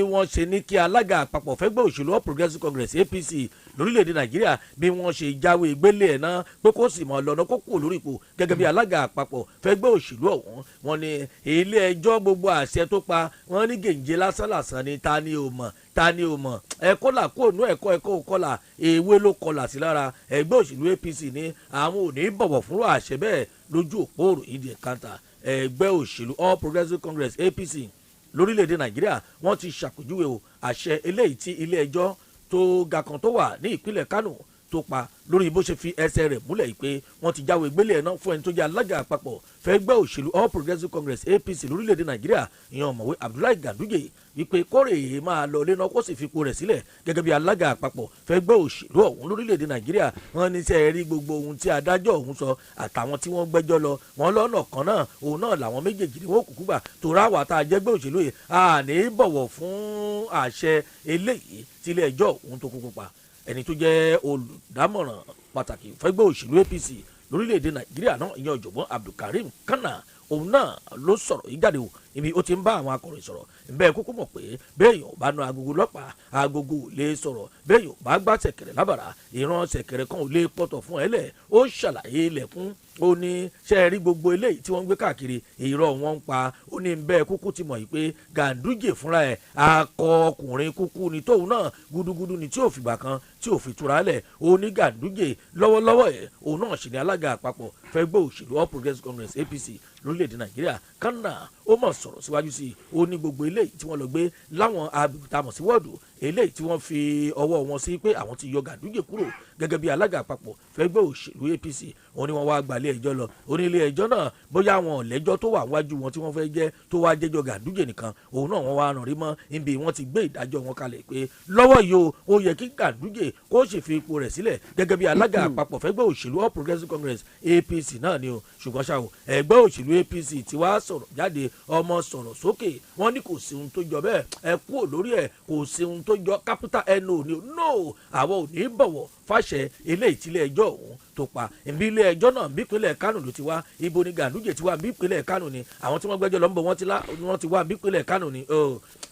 wọ́n ṣe ní kí alága àpapọ̀ fẹ́gbẹ́ òṣèlú All Progressives Congress, APC, lórílẹ̀‐èdè Nàìjíríà, bí wọ́n ṣe jáwé gbélé ẹ̀ náà pé kó sì mọ̀ lọ́nà kó kúrò lórí ipò gẹ́gẹ́ bí alága àpapọ̀ fẹ́gbẹ́ òṣèlú ọ̀hún, wọ́n ní ilé ẹjọ́ gbogbo àṣẹ tó pa, wọ́n ní gèǹjẹ lásánlàsán ni. Ta ni ò mọ̀? Ta ni ò mọ̀? Ẹ̀kọ́ là kó nú ẹ̀kọ́, ẹ̀kọ́ kọlà, ewé ló kọlà sí lára. Ẹgbẹ́ òṣèlú APC ní àwọn ò ní bọ̀wọ̀ fúnra àṣẹ bẹ́ẹ̀. Lójú òpó ìròyìn The Encounter, ẹgbẹ́ òṣèlú All Progressives Congress, APC, lórílẹ̀‐èdè Nàìjíríà, wọ́n ti ṣàpèjúwe o àṣẹ eléyìí tí ilé ẹjọ́ tó ga kan tó wà ní ìpínlẹ̀ Kánò tó pa lórí bó ṣe fi ẹsẹ̀ rẹ̀ múlẹ̀ yìí pé wọ́n ti jáwé gbélé ẹ̀ náà fún ẹni tó jẹ́ alága àpapọ̀ fẹ́gbẹ́ òṣèlú All Progressives Congress, APC, lórílẹ̀‐èdè Nàìjíríà, ìyẹn Ọ̀mọ̀wé Abdullahi Ganduje, wípé kórè máa lọ lé náà, kó sì fipò rẹ̀ sílẹ̀ gẹ́gẹ́ bí alága àpapọ̀ fẹ́gbẹ́ òṣèlú ọ̀hún lórílẹ̀‐èdè Nàìjíríà. Wọ́n ní sẹ́ rí gbogbo ohun tí adájọ́ ọ̀hún sọ àtàwọn tí wọ́n gbẹ́jọ́ lọ, wọ́n lọ́nà kan náà òun náà làwọn méjèèjì ni wọ́n kúkú gbà tó ráwà tá a jẹ́gbẹ́ òṣèlú yìí, a ní bọ̀wọ̀ fún àṣẹ eléyìí tí ilé ẹjọ́ ọ̀hún tó kúkú pa. Ẹni tó jẹ́ olùdámọ̀ràn pàtàkì fẹ́gbẹ́ òṣèlú APC lórílẹ̀‐èdè Nàìjíríà náà, ìyẹn Ọ̀jọ̀gbọ́n Abdulkareem Khanna, òun náà ló sọ̀rọ̀ yìí jáde o. Ibi ó ti ń bá àwọn akọ̀ròyìn sọ̀rọ̀ bẹ́ẹ̀ kúkú mọ̀ pé bẹ́ẹ̀ yóò bá nu agogo lọ́pàá, agogo ò lè sọ̀rọ̀. Bẹ́ẹ̀ yóò bá gbá ṣẹ̀kẹ̀rẹ̀ lábàrá, ìran ṣẹ̀kẹ̀rẹ̀ kan ò lè pọ̀tọ̀ fún ẹ lẹ̀. Ó ṣàlàyé ilẹ̀kùn, ó ní ṣe é rí gbogbo eléyìí tí wọ́n ń gbé káàkiri, irọ́ wọn ń pa. Ó ní bẹ́ẹ̀ kúkú ti mọ̀ yìí pé Ganduje fúnra ẹ̀ akọ ọkùnrin kúkú ni, tóun náà gudugudu ni tí ò fìgbà kan tí ò fi túra lẹ̀. Ó ní Ganduje lọ́wọ́lọ́wọ́ ẹ̀ òun náà sì ní alága àpapọ̀ fẹ́gbẹ́ òṣèlú All Progressives Congress, APC, lórílẹ̀‐èdè Nàìjíríà. Kánà ó mọ̀ sọ̀rọ̀ síwájú sí i. Ó ní gbogbo eléyìí tí wọ́n lọ gbé láwọn agbègbè tá a mọ̀ sí wọ́ọ̀dù, eléyìí tí wọ́n fi ọwọ́ wọn sí pé àwọn ti yọ Ganduje kúrò gẹ́gẹ́ bí alága àpapọ̀ fẹ́gbẹ́ òṣèlú APC, òun ni wọ́n wá gbalé ẹjọ́ lọ. Ó ní ilé ẹjọ́ náà, bóyá àwọn ọ̀lẹ́jọ́ tó wà wájú wọn tí wọ́n fẹ́ jẹ́ tó wá jẹ́jọ́ Ganduje nìkan, òun náà wọ́n wá ràn rí mọ́ níbi wọ́n ti gbé ìdájọ́ wọn kalẹ̀ pé lọ́wọ́ yìí o, ó yẹ kí Ganduje kó sì fi ipò rẹ̀ sílẹ̀ gẹ́gẹ́ bí alága àpapọ̀ fẹ́gbẹ́ òṣèlú All Progressives Congress, APC náà ni o. Ṣùgbọ́n ṣá o, ẹgbẹ́ òṣèlú APC ti wá sọ̀rọ̀ jáde, ọmọ sọ̀rọ̀ sókè, wọ́n ní kò sí ohun tó jọ bẹ́ẹ̀, ẹ kúrò lórí ẹ̀, kò sí ohun tó jọ, capital no ni, no, àwọn ò ní bọ̀wọ̀ fàṣẹ eléyìí tí ilé ẹjọ́ òun tó pa. Ìbí ilé ẹjọ́ náà bí ìpínlẹ̀ Kánò ló ti wá. Ibo ni Ganduje ti wá? Bí ìpínlẹ̀ Kánò ni. Àwọn tí wọ́n gbẹ́jọ́ lọ ń bọ̀, wọ́n ti wá bí ìpínlẹ̀ Kánò ni.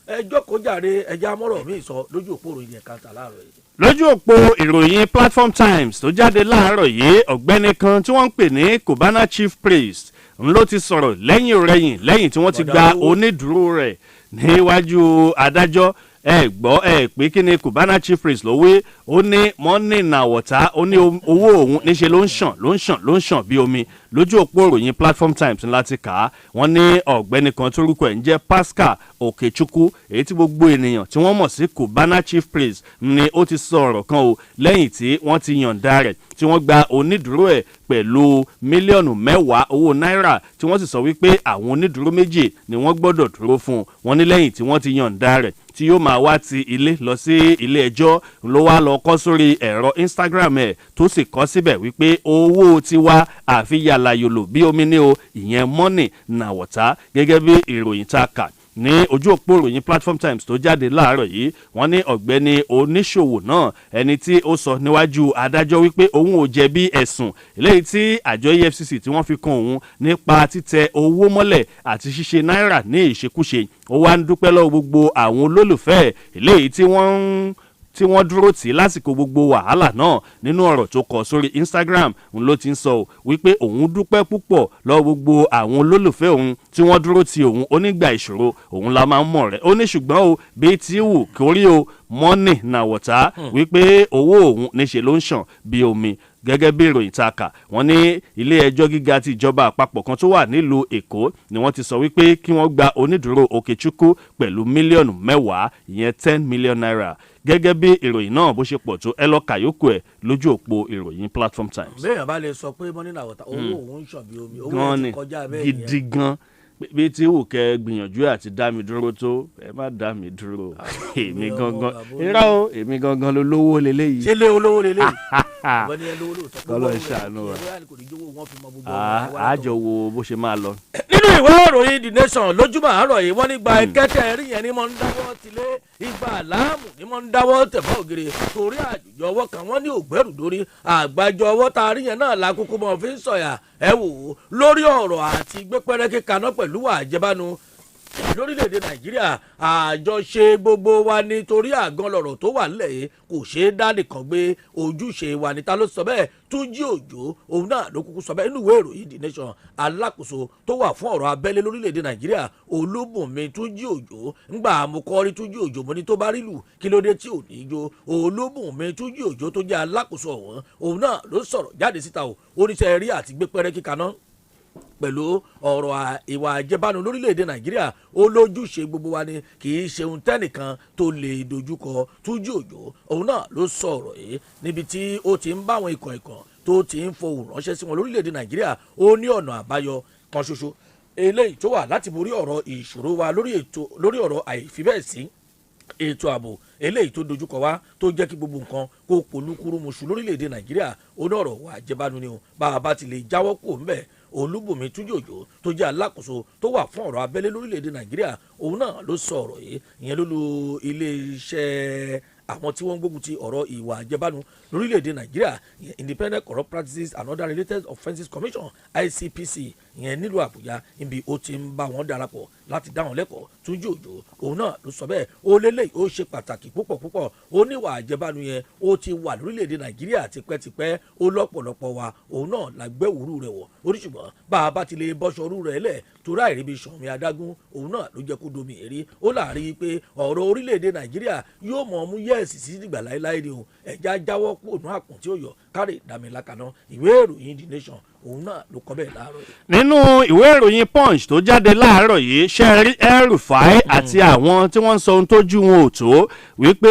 Ẹjọ́ kó jàre, ẹjẹ́ amọ́rọ̀ mi sọ lójú òpó ìròyìn ẹ̀ka tà láàárọ̀ yìí. Lójú òpó ìròyìn Platform Times tó jáde láàárọ̀ yìí, ọ̀gbẹ́ni kan tí wọ́n ń pè ní Cubana Chief Priest ń ló ti sọ̀rọ̀ lẹ́yìn rẹ̀yìn lẹ́yìn tí wọ́n ti gba onídùúró rẹ̀ níwájú adájọ́. Ẹ gbọ́ ẹ pé kí ni Cubana Chief Priest ló wí? Ó ní money na water. Ó ní owó òun níṣe ló ń ṣàn, ló ń ṣàn, ló ń ṣàn bí omi. Lójú òpó ìròyìn Platform Times ńlá ti kà á. Wọ́n ní ọ̀gbẹ́ni kan tórúkọ ẹ̀ ń jẹ́ Pascal Okechukwu, èyí tí gbogbo ènìyàn tí wọ́n mọ̀ sí Cubana Chief Priest, ni ó ti sọ ọ̀rọ̀ kan o lẹ́yìn tí wọ́n ti yànda rẹ̀, tí wọ́n gba onídùúró ẹ̀ pẹ̀lú 10 mílíọ̀nù owó náírà, tí wọ́n sì sọ wípé àwọn onídùúró méjì ni wọ́n gbọ́dọ̀ dúró fún un. Wọ́n ní lẹ́yìn tí wọ́n ti yànda rẹ̀ tí yóò máa wá ti ilé lọ sí ilé ẹjọ́, ló wá lọ kọ sórí ẹ̀rọ Instagram ẹ̀, tó sì kọ síbẹ̀ wípé owó tiwa àfi yàlà yòlò bí omi ní o, ìyẹn money na water. Gẹ́gẹ́ bí ìròyìn tá a kà ní ojú òpó ìròyìn Platform Times tó jáde láàárọ̀ yìí, wọ́n ní ọ̀gbẹ́ni oníṣòwò náà, ẹni tí ó sọ níwájú adájọ́ wípé òun ò jẹ̀bi ẹ̀sùn eléyìí tí àjọ EFCC tí wọ́n fi kan òun nípa títẹ owó mọ́lẹ̀ àti ṣíṣe náírà ní ìṣekúṣe, ó wá ń dúpẹ́ lọ́wọ́ gbogbo àwọn olólùfẹ́ eléyìí tí wọ́n dúró tì í lásìkò gbogbo wàhálà náà. Nínú ọ̀rọ̀ tó kọ sórí Instagram ń ló ti ń sọ ọ́ wípé òun dúpẹ́ púpọ̀ lọ́wọ́ gbogbo àwọn olólùfẹ́ òun tí wọ́n dúró ti òun onígbà ìṣòro òun la máa ń mọ̀ rẹ̀. Ó ní ṣùgbọ́n o, bí tí wù kórí o, money na water, wípé owó òun níṣe ló ń ṣàn bí omi. Gẹ́gẹ́ bí ìròyìn tá a kà, wọ́n ní ilé ẹjọ́ gíga ti ìjọba àpapọ̀ kan tó wà nílùú Èkó ni wọ́n ti sọ wípé kí wọ́n gba onídùúró Okechukwu pẹ̀lú 10 mílíọ̀nù, ìyẹn ₦10 million. Gẹ́gẹ́ bí ìròyìn náà bó ṣe pọ̀ tó, ẹ lọ kàyókù ẹ̀ lójú òpó ìròyìn Platform Times. Béèyàn bá lè sọ pé money na water, owó òun ń ṣàn bí omi, owó Gan yẹn ni. ti kọjá bẹ́ẹ̀ yẹn. Gidi gan. Bí tí wù kẹ́ gbìyànjú àti dá mi dúró tó, ẹ má dá mi dúró, èmi ọmọ gangan bàbá irọ́ o, èmi gangan ló lówó leléyìí. Ṣé lé olówó lélẹ̀ ìwọ ni ẹ lówó lóòótọ́. Kọ́lọ́ ṣàánú wa. Kò ní jówó wọn fi mọ gbogbo ọmọ wa. Àjọ wo bó ṣe máa lọ. Nínú ìwé ìròyìn The Nation lójúmọ́ àárọ̀ yìí, wọ́n ní gba kẹ́tẹ́ rí yẹn ní mọ̀ ń dáwọ́ tilé, igba àlámù ní mọ̀ ń dáwọ́ tẹ̀fọ́ ògiri, torí àjùjọ ọwọ́ kan wọ́n ní ògbẹ́rù dórí, àgbájọ ọwọ́ tá a rí yẹn náà lákòókò mọ̀ fi ń sọ̀yà. Ẹ wò ó, lórí ọ̀rọ̀ àti gbé pẹ́rẹ́kì kaná pẹ̀lú àjẹbánu lórílẹ̀‐èdè Nàìjíríà, àjọṣe gbogbo wa nítorí àgàn lọ̀rọ̀ tó wà nílẹ̀ yìí, kò ṣeé dá nìkan gbé, ojúṣe wa níta. Ló sọ bẹ́ẹ̀? Túnjí Òjò, òun náà ló kúkú sọ bẹ́ẹ̀ nínú ìwé ìròyìn The Nation. Alákòóso tó wà fún ọ̀rọ̀ abẹ́lé lórílẹ̀‐èdè Nàìjíríà, Olúbùnmi Túnjí Òjò, ńgbà àmukọ́rí Túnjí Òjò, mo ní tó bá rí lù, kí ló dé tí ò ní jó? Olúbùnmi Túnjí Òjò tó jẹ́ alákòóso ọ̀hún, òun náà ló sọ̀rọ̀ jáde síta o. Oníṣẹ́ rí àti gbé pẹ́rẹ́ kíkaná pẹ̀lú ọ̀rọ̀ ìwà àjẹbánu lórílẹ̀‐èdè Nàìjíríà, ó lójúṣe gbogbo wa ni, kì í ṣe ohun tẹ́nìkan tó lè dojúkọ. Túnjí Òjò, òun náà ló sọ ọ̀rọ̀ yìí níbi tí ó ti ń bá àwọn ikọ̀ ikọ̀ tó ti ń fohùn ránṣẹ́ sí wọn lórílẹ̀‐èdè Nàìjíríà. Ó ní ọ̀nà àbáyọ kan ṣoṣo eléyìí tó wà láti borí ọ̀rọ̀ ìṣòro wa lórí ètò, lórí ọ̀rọ̀ àìfibẹ́ẹ̀sí ètò ààbò eléyìí tó dojúkọ wá, tó jẹ́ kí gbogbo nǹkan kó polúkúrúmuṣu lórílẹ̀‐èdè Nàìjíríà, ó ní ọ̀rọ̀ wà jẹbánu ni o, bá a bá ti lè jáwọ́ kó ńbẹ̀. Olúbùnmi Túnjí Òjò tó jẹ́ alákòóso tó wà fún ọ̀rọ̀ abẹ́lé lórílẹ̀‐èdè Nàìjíríà, òun náà ló sọ ọ̀rọ̀ yìí, ìyẹn ló lu iléeṣẹ́. Àwọn tí wọ́n ń gbógun ti ọ̀rọ̀ ìwà àjẹbánu lórílẹ̀‐èdè Nàìjíríà, ìyẹn Independent Corrupt Practices and Other Related Offences Commission, ICPC, ìyẹn nílùú Àbújá, níbi ó ti ń bá wọn darapọ̀ láti dá wọn lẹ́kọ̀ọ́. Túnjí Òjò òun náà ló sọ bẹ́ẹ̀. Ó lélẹ̀, ó ṣe pàtàkì púpọ̀ púpọ̀. Ó níwà àjẹbánu yẹn, ó ti wà lórílẹ̀‐èdè Nàìjíríà tipẹ́tipẹ́. Ó lọ́pọ̀lọpọ̀ wa òun náà la gbé òwúrú rẹ̀ wọ̀. Ó ní ṣùgbọ́n bá a bá ti lè bọ́ṣọ orú rẹ̀ lẹ̀, torí àìríbi sànmi adágún, òun náà ló jẹ́ kó domi èrí. Ó láàrin pé ọ̀rọ̀ orílẹ̀-èdè Nàìjíríà yóò mọ̀ ọ́ mú yẹ́ẹ̀sì sí dìgbà láéláé ni o. Ẹ̀já jáwọ́ kúrò ní àpọ̀n tí ó yọ kárẹ̀ ìdàmìlàkàná. Ìwé ìròyìn The Nation òun náà ló kọ bẹ́ẹ̀ láàárọ̀ yìí. Nínú ìwé ìròyìn Punch tó jáde láàárọ̀ yìí, sẹ́rí El-Rufai àti àwọn tí wọ́n ń sọ ohun tójú wọn ò tó wípé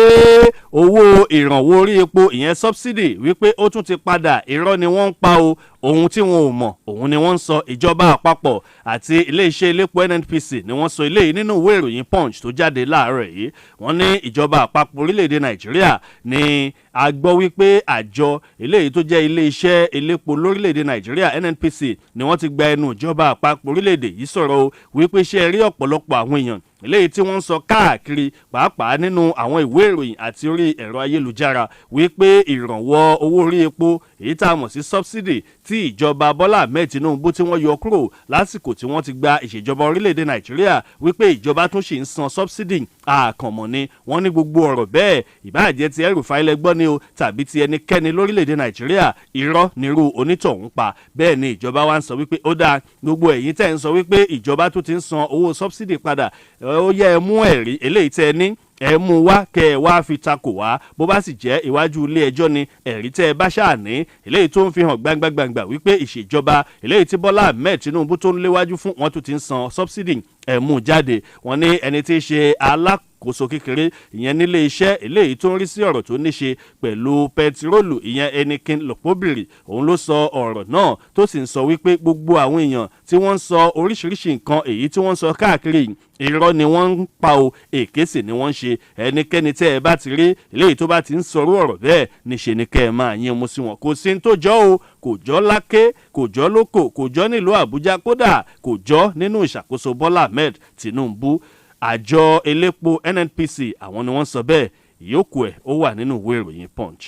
owó ìrànwọ́ orí epo, ìyẹn subsidy, wípé ó tún ti padà, irọ́ ni wọ́n ń pa o. Ohun tí wọn ò mọ̀ òun ni wọ́n ń sọ. Ìjọba àpapọ̀ àti iléeṣẹ́ elépo NNPC ni wọ́n sọ eléyìí nínú ìwé ìròyìn Punch tó jáde láàárọ̀ yìí. Wọ́n ní ìjọba àpapọ̀ orílẹ̀-èdè Nàìjíríà ni a gbọ́ wípé àjọ eléyìí tó jẹ́ iléeṣẹ́ elépo lórílẹ̀-èdè Nàìjíríà, NNPC, ni wọ́n ti gba ẹnu ìjọba àpapọ̀ orílẹ̀-èdè yìí sọ̀rọ̀ o, wípé ṣe rí ọ̀pọ̀lọpọ̀ àwọn èèyàn eléyìí tí wọ́n ń sọ káàkiri, pàápàá nínú àwọn ìwé ìròyìn àti orí ẹ̀rọ ayélujára, wípé ìrànwọ́ owó orí epo èyí tá a mọ̀ sí subsidy tí ìjọba Bọ́lá Ahmed Tinubu tí wọ́n yọ kúrò lásìkò tí wọ́n ti gba ìṣèjọba orílẹ̀-èdè Nàìjíríà, wípé ìjọba tún sì ń san subsidy, àkànmọ́ ni. Wọ́n ní gbogbo ọ̀rọ̀ bẹ́ẹ̀, ìbáàjẹ́ ti El-Rufai lẹ́gbọ́n ni o tàbí ti ẹnikẹ́ni lórílẹ̀-èdè Nàìjíríà, irọ́ nírú onítọ̀hún pa. Bẹ́ẹ̀ ni ìjọba wa ń sọ wípé ó dáa, gbogbo ẹ̀yin tẹ́ ń sọ wípé ìjọba tún ti ń san owó subsidy padà, ó yẹ ẹ mú ẹ̀rí eléyìí tẹ́ ẹ ní, ẹ mú wá kẹ ẹ wá fi takò wá. Bó bá sì jẹ́ iwájú ilé ẹjọ́ ni, ẹ̀rí tẹ́ ẹ bá ṣáà ní eléyìí tó ń fi hàn gbangba-gbangba wípé ìṣèjọba eléyìí tí Bọ́lá Ahmed Tinubu tó ń léwájú fún wọn tó ti ń san subsidy, ẹ mú jáde. Wọ́n ní ẹni tí í ṣe alákòóso kékeré, ìyẹn nílé iṣẹ́ eléyìí tó ń rí sí ọ̀rọ̀ tó ní ṣe pẹ̀lú pẹtiróòlù, ìyẹn Enikin Lokpobiri, òun ló sọ ọ̀rọ̀ náà, tó sì ń sọ wípé gbogbo àwọn èèyàn tí wọ́n ń sọ oríṣiríṣi nǹkan èyí tí wọ́n ń sọ káàkiri, irọ́ ni wọ́n ń pa o, èké sì ni wọ́n ń ṣe. Ẹnikẹ́ni tẹ́ ẹ bá ti rí eléyìí tó bá ti ń sọrú ọ̀rọ̀ bẹ́ẹ̀, níṣe ni kẹ́ ẹ máa yín mú sí wọn. Kò sí ní tó jọ o, kò jọ láké, kò jọ lóko, kò jọ nílùú Àbújá, kódà kò jọ nínú ìṣàkóso Bọ́lá Ahmed Tinubu. Àjọ elépo NNPC, àwọn ni wọ́n sọ bẹ́ẹ̀. Ìyókù ẹ̀ ó wà nínú ìwé ìròyìn Punch.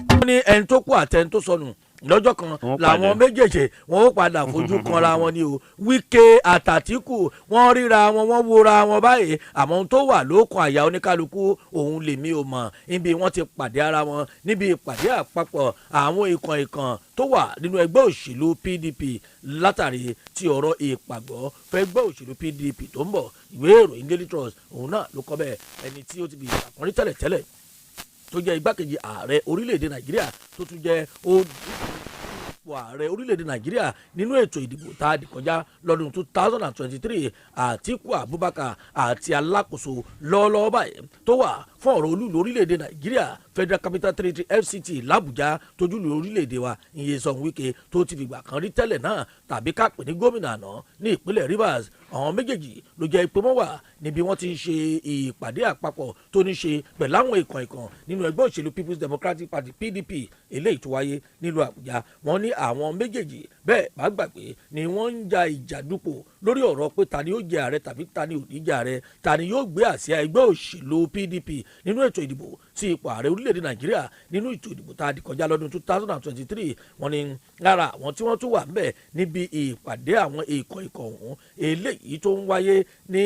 Wọ́n ní ẹni tó kú àtẹni tó sọnù lọ́jọ́ kan Wọ́n làwọn pàdé. méjèèjì wọn ó padà fojú kanra wọn ni o. Wike àtÀtíkù, wọ́n ríra wọn, wọ́n wora wọn báyìí, àmọ́ ohun tó wà lókun àyà oníkálukú òun lèmi ò mọ̀. Níbi wọ́n ti pàdé ara wọn níbi ìpàdé àpapọ̀ àwọn ìkàn ìkàn tó wà nínú ẹgbẹ́ òṣèlú PDP látàrí tí ọ̀rọ̀ ìpàgọ́ fẹ́gbẹ́ òṣèlú PDP tó ń bọ̀. Ìwé ìròyìn Daily Trust òun náà ló kọ bẹ́ẹ̀. Ẹni tí ó ti fi ìgbà tẹ́lẹ̀ tẹ́lẹ̀ tó jẹ́ igbákejì ààrẹ orílẹ̀-èdè Nàìjíríà, tó tún jẹ́ olùdíje ààrẹ orílẹ̀-èdè Nàìjíríà nínú ètò ìdìbò tá a dì kọjá lọ́dún 2023, Àtíkù Abubakar, àti alákòóso lọ́wọ́lọ́wọ́ báyìí tó wà fún ọ̀rọ̀ olúùlú orílẹ̀-èdè Nàìjíríà, Federal Capital Territory, FCT, làbújá, tójúlù orílẹ̀-èdè wa, Nyesom Wike, tó ti fìgbà kan rí tẹ́lẹ̀ náà tàbí ká pè ní gómìnà àná ní ìpínlẹ̀ Rivers, àwọn méjèèjì ló jẹ́ pé wọ́n wà níbi wọ́n ti ń ṣe ìpàdé àpapọ̀ tó ní ṣe pẹ̀lú àwọn ìkàn ìkàn nínú ẹgbẹ́ òṣèlú People's Democratic Party, PDP, eléyìí tó wáyé nílùú Àbújá. Wọ́n ní àwọn méjèèjì bẹ́ẹ̀ bá gbàgbé ni wọ́n ń ja ìjà dupò lórí ọ̀rọ̀ pé ta ni yóò jẹ ààrẹ tàbí ta ni ò ní jẹ ààrẹ, ta ni yóò gbé àsíá ẹgbẹ́ òṣèlú PDP nínú ètò ìdìbò sí ipò ààrẹ orílẹ̀-èdè Nàìjíríà nínú ètò ìdìbò tá a di kọjá lọ́dún 2023. Wọ́n ní lára àwọn tí wọ́n tún wà ńbẹ̀ níbi ìpàdé àwọn ikọ̀ ikọ̀ ọ̀hún eléyìí tó ń wáyé ní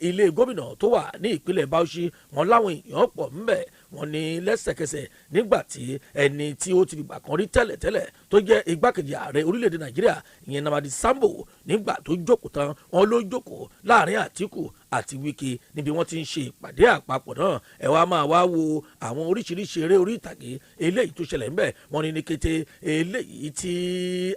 ilé gómìnà tó wà ní ìpínlẹ̀ Bauchi, wọ́n láwọn èèyàn pọ̀ ńbẹ̀. Wọ́n ní lẹ́sẹ̀kẹsẹ̀ nígbà tí ẹni tí ó ti fìgbà kan rí tẹ́lẹ̀tẹ́lẹ̀ tó jẹ́ igbákejì ààrẹ orílẹ̀-èdè Nàìjíríà, ìyẹn Namadi Sambo, nígbà tó jókòó tán, wọ́n ló jókòó láàrin Àtíkù àti Wike níbi wọ́n ti ń ṣe ìpàdé àpapọ̀ náà. Ẹ wá máa wá wo àwọn oríṣiríṣi eré orí ìtàgé eléyìí tó ṣẹlẹ̀ ńbẹ̀. Wọ́n ní ní kété eléyìí tí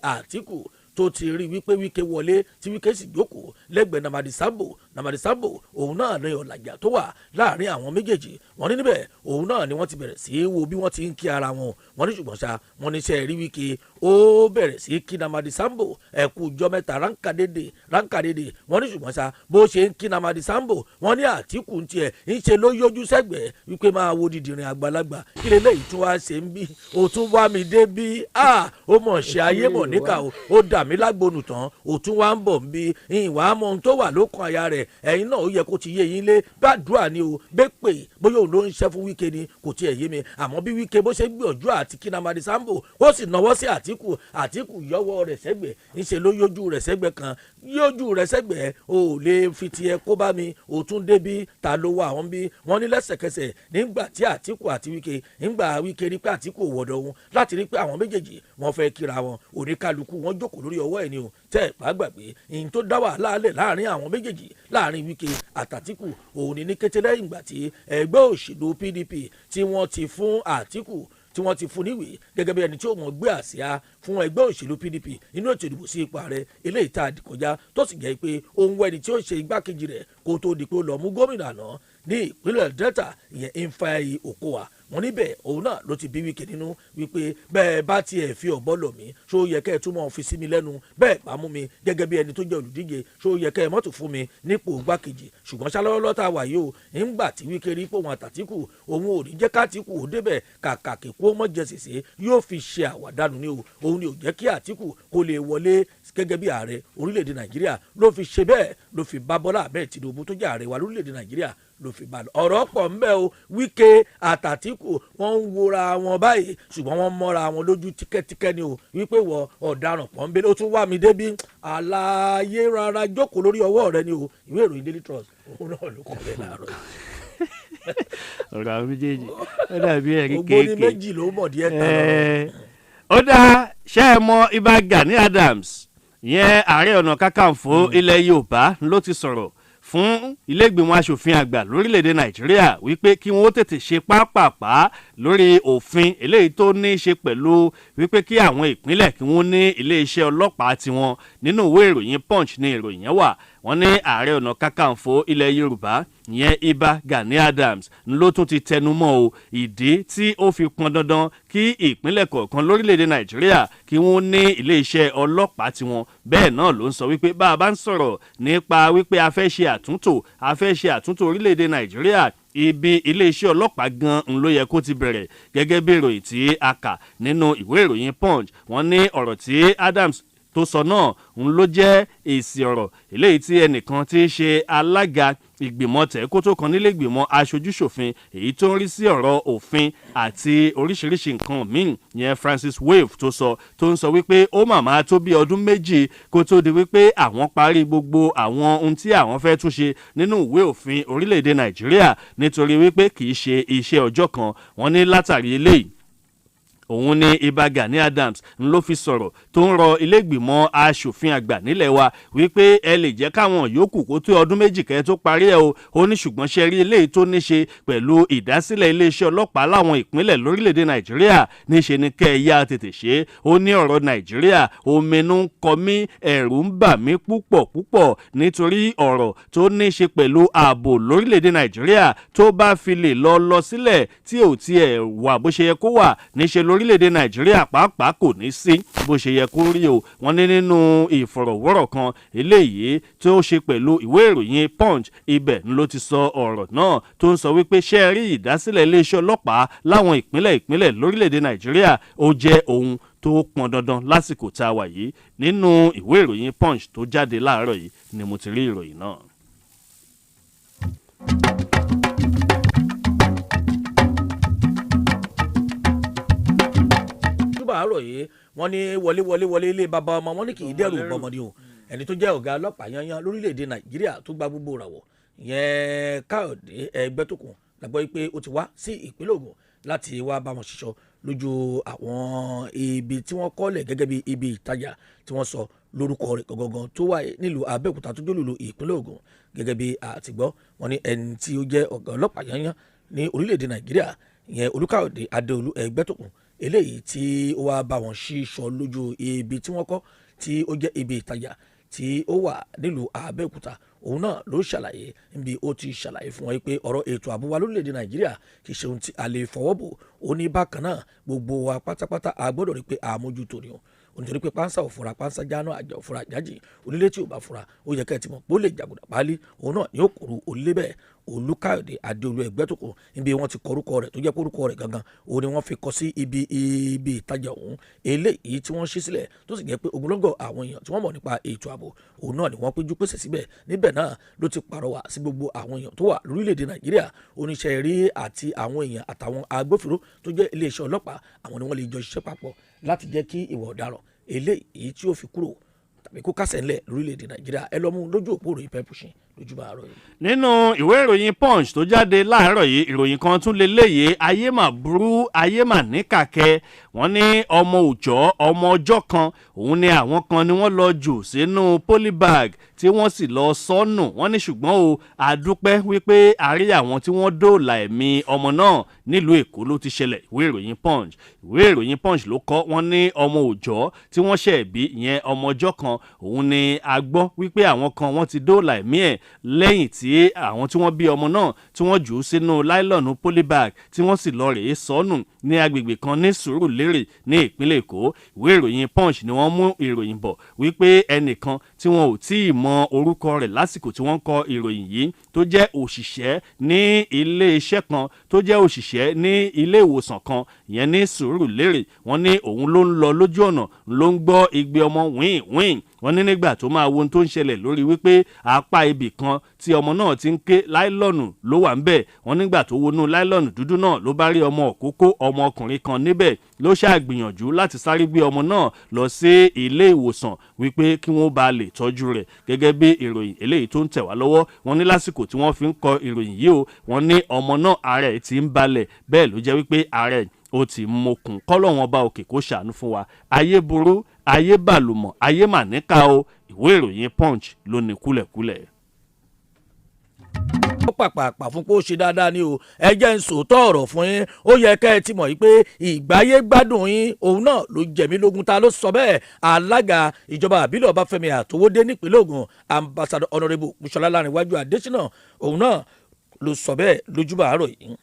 Àtíkù tó ti rí wípé Wike wọlé, tí Wike sì jókòó lẹ́gbẹ̀ẹ́ Namadi Sambo, Namadi Sambo òun náà ní ọ̀làjà tó wà láàrin àwọn méjèèjì. Wọ́n ní níbẹ̀ òun náà ni wọ́n ti bẹ̀rẹ̀ sí í wo bí wọ́n ti ń kí ara wọn. Wọ́n ní ṣùgbọ́n ṣá, wọ́n ní sẹ́ rí Wike, ó bẹ̀rẹ̀ sí í kí Namadi Sambo, ẹ̀kú ọjọ́ mẹ́ta, ránkàdédè ránkàdédè. Wọ́n ní ṣùgbọ́n ṣá, bó ṣe ń kí Namadi Sambo, wọ́n ní Àtíkù ń tiẹ̀ ń ṣe ló yọjú sẹ́gbẹ̀ẹ́ wípé máa wo dìdìrín àgbàlagbà, kí lélẹ́yìí tún wá ṣe ń bí, ó tún wá mi dé bí, ó mọ̀ ṣe ayé mọ̀ níkà o, ó dà. dàmí lágbónú tán òtún wá ń bọ̀ ń bí ìwà mọ ohun tó wà lókun àyà rẹ̀ ẹ̀yin náà ó yẹ kó ti yé yín lé gbàdúrà ni o bẹ́ẹ̀ pé bóyá òun ló ń ṣẹ́ fún Wike ni kò tiẹ̀ yé mi àmọ́ bí Wike bó ṣe gbìyànjú àti kí Namadi Sambo ó sì náwó sí Àtíkù Àtíkù yọwọ́ rẹ̀ sẹ́gbẹ̀ ńṣe ló yójú rẹ̀ sẹ́gbẹ̀ kan yójú rẹ̀ sẹ́gbẹ̀ o ò lè fi tiẹ̀ kó bá mi ò tún débi ta ló wà wọ́n bí wọ́n ní lẹ́sẹ̀kẹsẹ̀ nígbà tí Àtíkù àti Wike nígbà Wike rí pé Àtíkù ò wọ̀dọ̀ òun láti rí pé àwọn méjèèjì wọ́n fẹ́ kíra wọn oníkálukú wọn jókòó lórí ọwọ́ ẹ̀ ni o tẹ́ ẹ̀ bá gbàgbé ìyìn tó dá wàhálà lẹ̀ láàrin àwọn méjèèjì láàrin Wike àtàtíkù òun ni ní kété lẹ́yìn ìgbà tí ẹgbẹ́ òṣèlú PDP tí wọ́n ti fún Àtíkù tí wọ́n ti fún níwèé gẹ́gẹ́ bí ẹni tí ó mọ̀ gbé àsíá fún ẹgbẹ́ òṣèlú PDP nínú ètò ìdìbò sí ipò ààrẹ eléyìí tá a dì kọjá tó sì jẹ́ pé òun wẹ́ni tí ó ṣe igbákejì rẹ̀ kó tó di pé ó lọ mú gómìnà àná ní ìpínlẹ̀ Delta ìyẹn Ifeanyi Okowa wọn níbẹ̀ òun náà ló ti bí Wike nínú wípé bẹ́ẹ̀ bá tiẹ̀ fi ọ̀bọ lọ̀ mí ṣó yẹ kẹ́ ẹ tún máa fi sí mi lẹ́nu bẹ́ẹ̀ bá mú mi gẹ́gẹ́ bí ẹni tó jẹ́ olùdíje ṣó yẹ kẹ́ ẹ mọ́tò fún mi nípò gbákejì ṣùgbọ́n ṣálọ́lọ́ tá a wà yìí o ńgbà tí Wike rí pé òun àtàtìkù òun ò ní jẹ́ kátìkù ò débẹ̀ kàkà kíkú ó mọ̀ jẹ sèse yóò fi ṣe àwàdànù ni o òun ni ò jẹ́ kí Àtìkù kó lè wọlé gẹ́gẹ́ bí ààrẹ orílẹ̀-èdè Nàìjíríà ló fi ṣe bẹ́ẹ̀ ló fi bá Bọ́lá Ahmed Tinubu tó jẹ́ ààrẹ wa lórílẹ̀-èdè Nàìjíríà ló fi bá lọ ọ̀rọ̀ pọ̀ ńbẹ́ o Wike àtàtìkù wọ́n ń wora wọn báyìí ṣùgbọ́n wọ́n mọ́ra wọn lójú tíkẹ́tíkẹ́ ni o wípé wọ ọ̀daràn pọ́nbélé ó tún wá mi débi àlàyé rárá jókòó lórí ọwọ́ rẹ ni o ìwé ìròyìn Daily Trust òun náà ló kọ́ bẹ́ẹ̀ láàárọ̀ yìí. Ọ̀rọ̀ àwọn méjèèjì ó dàbí ẹ̀rí ògbóni kéèké. Méjì ló mọ̀ díẹ̀ tán lọ. Ó dá ṣé ẹ mọ Ìbà Gani Adams ìyẹn ààrẹ ọ̀nà kakanfò ilẹ̀ Yorùbá ló ti sọ̀rọ̀ fún ilégbìmọ̀ asòfin àgbà lórílẹ̀‐èdè Nàìjíríà wípé kí wọ́n tètè ṣe pápápá lórí òfin eléyìí tó ní í ṣe pẹ̀lú wípé kí àwọn ìpínlẹ̀ kí wọ́n ní iléeṣẹ́ ọlọ́pàá tiwọn. Nínú ìwé ìròyìn Punch ni ìròyìn yẹn wà. Wọ́n ní ààrẹ ọ̀nà kakanfò ilẹ̀ Yorùbá ìyẹn Ìbà Gani Adams ló tún ti tẹnu mọ́ o ìdí tí ó fi pọn dandan kí ìpínlẹ̀ kọ̀ọ̀kan lórílẹ̀‐èdè Nàìjíríà kí wọ́n ní iléeṣẹ́ ọlọ́pàá tiwọn. Bẹ́ẹ̀ náà ló ń sọ wípé bá a bá ń sọ̀rọ̀ nípa wípé a fẹ́ ṣe àtúntò a fẹ́ ṣe àtúntò orílẹ̀‐èdè Nàìjíríà ibi iléeṣẹ́ ọlọ́pàá gan-an ló yẹ kó ti bẹ̀rẹ̀ gẹ́gẹ́ bí ìròyìn tí a kà nínú ìwé ìròyìn Punch. Wọ́n ní ọ̀rọ̀ tí Adams tó sọ náà ń ló jẹ́ èsì ọ̀rọ̀ eléyìí tí ẹnìkan tí í ṣe alága ìgbìmọ̀ tẹ̀kótó kan nílé ìgbìmọ̀ aṣojúṣòfin èyí tó ń rí sí ọ̀rọ̀ òfin àti oríṣiríṣi nǹkan míì yẹn Francis Wave tó sọ tó ń sọ wípé ó màmá tó bí ọdún méjì kó tó di wípé àwọn parí gbogbo àwọn ohun tí àwọn fẹ́ túnṣe nínú ìwé òfin orílẹ̀-èdè Nàìjíríà nítorí wípé kì í ṣe iṣẹ́ ọjọ́ kan. Wọ́n ní látàrí eléyìí òun ni Ìbà Gani Adams ń ló fi sọ̀rọ̀ tó ń rọ ilégbìmọ̀ aṣòfin àgbà nílẹ̀ wa wípé ẹ lè jẹ́ káwọn yòókù kó tó ọdún méjì kẹ́ tó parí ẹ̀ o. Ó ní ṣùgbọ́n ṣe rí eléyìí tó ní ṣe pẹ̀lú ìdásílẹ̀ iléeṣẹ́ ọlọ́pàá láwọn ìpínlẹ̀ lórílẹ̀‐èdè Nàìjíríà níṣe ni kẹ́ ẹ yá tètè ṣe é. Ó ní ọ̀rọ̀ Nàìjíríà ominú ń kọ mí ẹ̀rù ń bà mí púpọ̀ púpọ̀ nítorí ọ̀rọ̀ tó ní ṣe pẹ̀lú ààbò lórílẹ̀‐èdè Nàìjíríà tó bá fi lè lọ lọ sílẹ̀ tí ò tiẹ̀ wà bó ṣe yẹ kó wà níṣe lórílẹ̀‐èdè Nàìjíríà pàápàá kò ní sí bó ṣe yẹ kó rí o. Wọ́n ní nínú ìfọ̀rọ̀wọ́rọ̀ kan eléyìí tó ṣe pẹ̀lú ìwé ìròyìn Punch ibẹ̀ ló ti sọ ọ̀rọ̀ náà tó ń sọ wípé ṣé ẹ rí ìdásílẹ̀ iléeṣẹ́ ọlọ́pàá láwọn ìpínlẹ̀ ìpínlẹ̀ lórílẹ̀‐èdè Nàìjíríà ó jẹ́ ohun tó pọn dandan lásìkò tá a wà yìí. Nínú ìwé ìròyìn Punch tó jáde láàárọ̀ yìí ni mo ti rí ìròyìn náà. Àárọ̀ yìí wọ́n ní wọlé wọlé wọlé ilé bàbá ọmọ wọn ní kì í dẹ́rù bọmọ ni o. Ẹni tó jẹ́ ọ̀gá ọlọ́pàá yanyan lórílẹ̀‐èdè Nàìjíríà tó gba gbogbo ràwọ̀ ìyẹn Káyọ̀dé Ẹgbẹ́tókun la gbọ́ pé ó ti wá sí ìpínlẹ̀ Ògùn láti wá bá wọn ṣiṣọ́ lójú àwọn ibi tí wọ́n kọ́lẹ̀ gẹ́gẹ́ bí ibi ìtajà tí wọ́n sọ lórúkọ rẹ̀ gangan tó wà nílùú Abẹ́òkúta tó jólùlù ìpínlẹ̀ Ògùn. Gẹ́gẹ́ bí àtìgbọ́ wọ́n ní ẹni tí ó jẹ́ ọ̀gá ọlọ́pàá yanyan ní orílẹ̀‐èdè Nàìjíríà ìyẹn Olúkáyọ̀dé Adéolú Ẹgbẹ́tókun eléyìí tí ó wá bá wọn ṣíṣọ lójú ibi tí wọ́n kọ́ tí ó jẹ́ ibi ìtajà tí ó wà nílùú Abẹ́òkúta òun náà ló ṣàlàyé níbi ó ti ṣàlàyé fún wọn pé ọ̀rọ̀ ètò ààbò wa lórílẹ̀‐èdè Nàìjíríà kì í ṣe ohun tí a lè fọwọ́ bò. Ó ní bákan náà gbogbo wa pátápátá a gbọ́dọ̀ rí pé àmójútó ni o. Onítorí pé pánsá ò fura pánsá jáná, àjà ò fura àjájì, onílé tí ò bá fura ó yẹ kẹ́ ẹ ti mọ̀ pé ó lè jàgùdà páálí, òun náà ni ó kúrú onílé bẹ́ẹ̀. Olúkáyọ̀dé Adéolú Ẹgbẹ́tókun níbi wọ́n ti kọ orúkọ rẹ̀ tó jẹ́ pé orúkọ rẹ̀ gangan òun ni wọ́n fi kọ sí ibi ìtajà ọ̀hún eléyìí tí wọ́n ṣí sílẹ̀, tó sì jẹ́ pé ogunlọ́gọ̀ àwọn èèyàn tí wọ́n mọ̀ nípa ètò ààbò òun náà ni wọ́n péjú pèsè síbẹ̀. Níbẹ̀ náà ló ti pàrọwà sí gbogbo àwọn èèyàn tó wà lórílẹ̀‐èdè Nàìjíríà, oníṣẹ́ eré àti àwọn èèyàn àtàwọn agbófinró tó jẹ́ iléeṣẹ́ ọlọ́pàá, àwọn ni wọ́n lè jọ ṣiṣẹ́ papọ̀ láti jẹ́ kí ìwà ọ̀daràn eléyìí tí ó fi kúrò tàbí kó kásẹ̀ ńlẹ̀ lórílẹ̀‐èdè Nàìjíríà. Ẹ lọ mú lójú òpó ìròyìn Pẹ́pùṣin lójúmọ́ àárọ̀ yìí. Nínú ìwé ìròyìn Punch tó jáde láàárọ̀ yìí, ìròyìn kan tún lè léyè, ayé mà burú, ayé mà níkàkẹ́. Wọ́n ní ọmọ òòjọ́ ọmọ ọjọ́ kan òun ni àwọn kan ni wọ́n lọ jù sínú polybag tí wọ́n sì lọ sọ́nù. Wọ́n ní ṣùgbọ́n o, àdúpẹ́ wípé àrí àwọn tí wọ́n dóòlà ẹ̀mí ọmọ náà. Nílùú Èkó ló ti ṣẹlẹ̀. Ìwé ìròyìn Punch ló kọ. Wọ́n ní ọmọ òòjọ́ tí wọ́n ṣẹ̀ bí, ìyẹn ọmọ ọjọ́ kan, òun ni a gbọ́ wípé àwọn kan wọ́n ti dóòlà ẹ̀mí ẹ̀ lẹ́yìn tí àwọn tí wọ́n bí ọmọ náà tí wọ́n jù ú sínú láìlọ́ọ̀nù polybag tí wọ́n sì lọ rèé sọnù ní agbègbè kan ní Sùúrùlérè ní ìpínlẹ̀ Èkó. Ìwé ìròyìn Punch ni wọ́n mú ìròyìn bọ̀ wípé ẹnìkan tí wọn ò tí ì mọ orúkọ rẹ̀ lásìkò tí wọ́n kọ ìròyìn yìí, tó jẹ́ òṣìṣẹ́ ní ilé iṣẹ́ kan, tó jẹ́ òṣìṣẹ́ ní ilé ìwòsàn kan, ìyẹn ní Sùúrùlérè, wọ́n ní òun ló ń lọ lójú ọ̀nà ló ń gbọ́ igbe ọmọ wíìn wíìn. Wọ́n ní nígbà tó máa wo ohun tó ń ṣẹlẹ̀ lórí wípé apá ibì kan tí ọmọ náà ti ń ké, láìlọ́ọ̀nù ló wà ń bẹ̀. Wọ́n nígbà tó wọnú láìlọ́ọ̀nù dúdú náà ló bá rí ọmọ òkókó, ọmọ ọkùnrin kan níbẹ̀. Ló ṣàgbìyànjú láti sáré gbé ọmọ náà lọ sí ilé ìwòsàn wípé kí wọ́n bá lè tọ́jú rẹ̀, gẹ́gẹ́ bí ìròyìn eléyìí tó ń tẹ̀ wá lọ́wọ́. Wọ́n ní lásìkò tí wọ́n fi ń kọ ìròyìn yìí o, wọ́n ní ọmọ náà ara ẹ̀ ti ń balẹ̀, bẹ́ẹ̀ ló jẹ́ wípé ara ẹ̀ ó ti mokùn. Kọ́lọ́wọ́n ọba òkè kó ṣàánú fún wa. Ayé burú, ayé bàlùmọ̀, ayé mà níkà o. Ìwé ìròyìn Punch ló ní kúlẹ̀kúlẹ̀. Ó pàpàpà fún pé ó ṣe dáadáa ni o. Ẹ jẹ́ ń sòótọ́ ọ̀rọ̀ fún yín, ó yẹ kẹ́ ẹ ti mọ̀ yìí pé ìgbáyé gbádùn yín òun náà ló jẹ mí lógún. Ta ló sọ bẹ́ẹ̀? Alága ìjọba àbílẹ̀ Ọbáfẹ́mi Àtọwọ́dé nípínlẹ̀ Ògùn, Ambassador Honourable Mùsọ̀lá Lárìnwájú Adésínà, òun náà ló sọ bẹ́ẹ̀ lójúbà àárọ̀ yìí,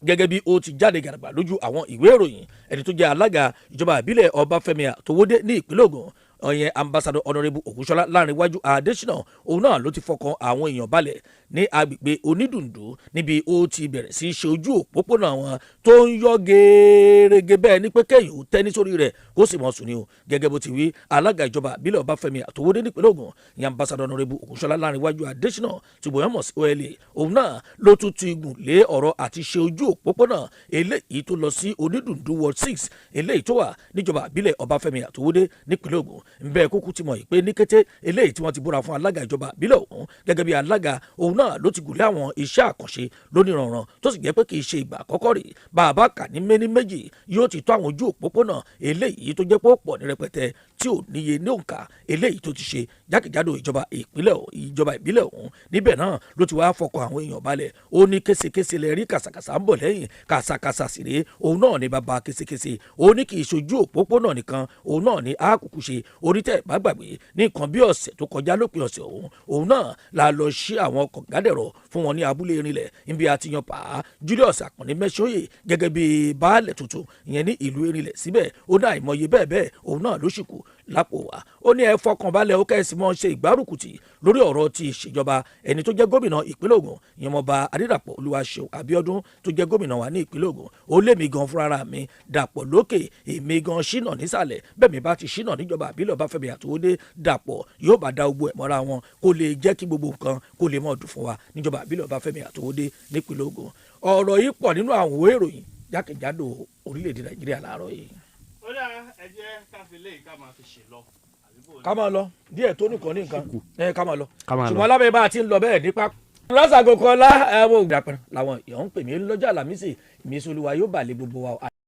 gẹ́gẹ́ bí ó ti jáde gàràgbà lójú àwọn ìwé ìròyìn. Ẹni tó jẹ́ alága ìjọba àbílẹ̀ Ọbáfẹ́mi Àtọwọ́dé ní ìpínlẹ̀ Ògùn, ọ̀yẹn Ambassador Honourable Ògúnṣọlá Lárìnwájú Adésínà, òun náà ló ti fọkàn àwọn èèyàn balẹ̀ ní agbègbè Onídùndú níbi ó ti bẹ̀rẹ̀ sí í ṣe ojú òpópónà wọn tó ń yọ gẹ́rẹ́gẹ́ bẹ́ẹ̀ ní pé kẹ́yìn ó tẹ́ ní sórí rẹ̀ kó sì mọ̀ sùn ni o. Gẹ́gẹ́ bó ti wí, alága ìjọba àbílẹ̀ Ọbáfẹ́mi Àtọwọ́dé nípínlẹ̀ Ògùn ní Ambassador Honourable Ògúnṣọlá Lárìnwájú Adésínà tí bóyá mọ̀ sí OLA, òun náà ló tún ti gùn lé ọ̀rọ̀ àti ṣe ojú òpópónà eléyìí tó lọ sí Onídùndú Ward 6 eléyìí tó wà níjọba àbílẹ̀ Ọbáfẹ́mi Àtọwọ́dé nípínlẹ̀ Ògùn. Nbẹ kúkú ti mọ̀ yìí pé ní kété eléyìí tí wọ́n ti búra fún alága ìjọba àbílẹ̀ ọ̀hún gẹ́gẹ́ bí alága, òun náà ló ti gùn lé àwọn iṣẹ́ àkànṣe lóníranran, tó sì jẹ́ pé kì í ṣe ìgbà àkọ́kọ́ rè. Bàbá kà ní méní méjì, yóò ti tó àwọn ojú òpópónà eléyìí tó jẹ́ pé ó pọ̀ ní rẹpẹtẹ tí ò níye ní òǹkà eléyìí tó ti ṣe jákèjádò ìjọba ìpínlẹ̀, ìjọba ìbílẹ̀ ọ̀hún. Níbẹ̀ náà ló ti wá fọkàn àwọn èèyàn balẹ̀. Ó ní késekése lẹ rí, kàsàkàsà ń bọ̀ lẹ́yìn, kàsàkàsà sì rèé, òun náà ní bàbá késekése. Ó ní kì í ṣojú òpópónà nìkan òun náà ní àkùkù ṣe. Onítẹ̀ bá gbàgbé, ní nǹkan bí ọ̀sẹ̀ tó kọjá, lópin ọ̀sẹ̀ ọ̀hún, òun náà la lọ ṣí àwọn kọ̀ǹgádẹ̀rọ̀ fún wọn ní abúlé Erinlẹ̀ níbi àtìyàn pa Julius Àkànní Mẹ́sọ́yè gẹ́gẹ́ bí baálẹ̀ tuntun, ìyẹn ní ìlú Erinlẹ̀. Síbẹ̀ ó ní àìmọye bẹ́ẹ̀ bẹ́ẹ̀ òun náà ló sì kù lápò wa. Ó ní ẹ fọkànbalẹ̀, ó kẹ́sì mọ́ ṣe ìgbárùkùtì lórí ọ̀rọ̀ ti ìṣèjọba ẹni tó jẹ́ gómìnà ìpínlẹ̀ Ògùn, ìyẹn ọmọọba Adédàpọ̀ Olúwaṣeun Abíọ́dún tó jẹ́ gómìnà wa ní ìpínlẹ̀ Ògùn. Ó lémi gan fúnra mi dàpọ̀ lókè, èmi gan ṣínà nísàlẹ̀. Bẹ́ẹ̀ mi bá ti ṣínà níjọba àbílẹ̀ Ọbáfẹ́mi Àtọwọ́dé, dàpọ̀ yóò bá da gbogbo ẹ̀ mọ́ra wọn kó lè jẹ́ kí gbogbo nǹkan kó lè mọ̀ dùn fún wa níjọba àbílẹ̀ Ọbáfẹ́mi Àtọwọ́dé nípínlẹ̀ Ògùn. Ọ̀rọ̀ yìí pọ̀ nínú àwọn ìwé ìròyìn jákèjádò orílẹ̀-èdè Nàìjíríà láàárọ̀ yìí. Ó dáa, ẹ jẹ́ ká fi léyìí ká máa fi ṣe lọ. Ká máa lọ díẹ̀ tó nìkan ní nǹkan ẹ, ká máa lọ. Ká máa lọ. Ṣùgbọ́n lábẹ́ bá a ti ń lọ bẹ́ẹ̀ nípa lọ́sàgò kọlá ẹ wo ìdàpọ̀ làwọn èèyàn ń pè mí lọ́jọ́ Àlàmísì. Ìmísí Olúwa yóò bà lé gbogbo wa.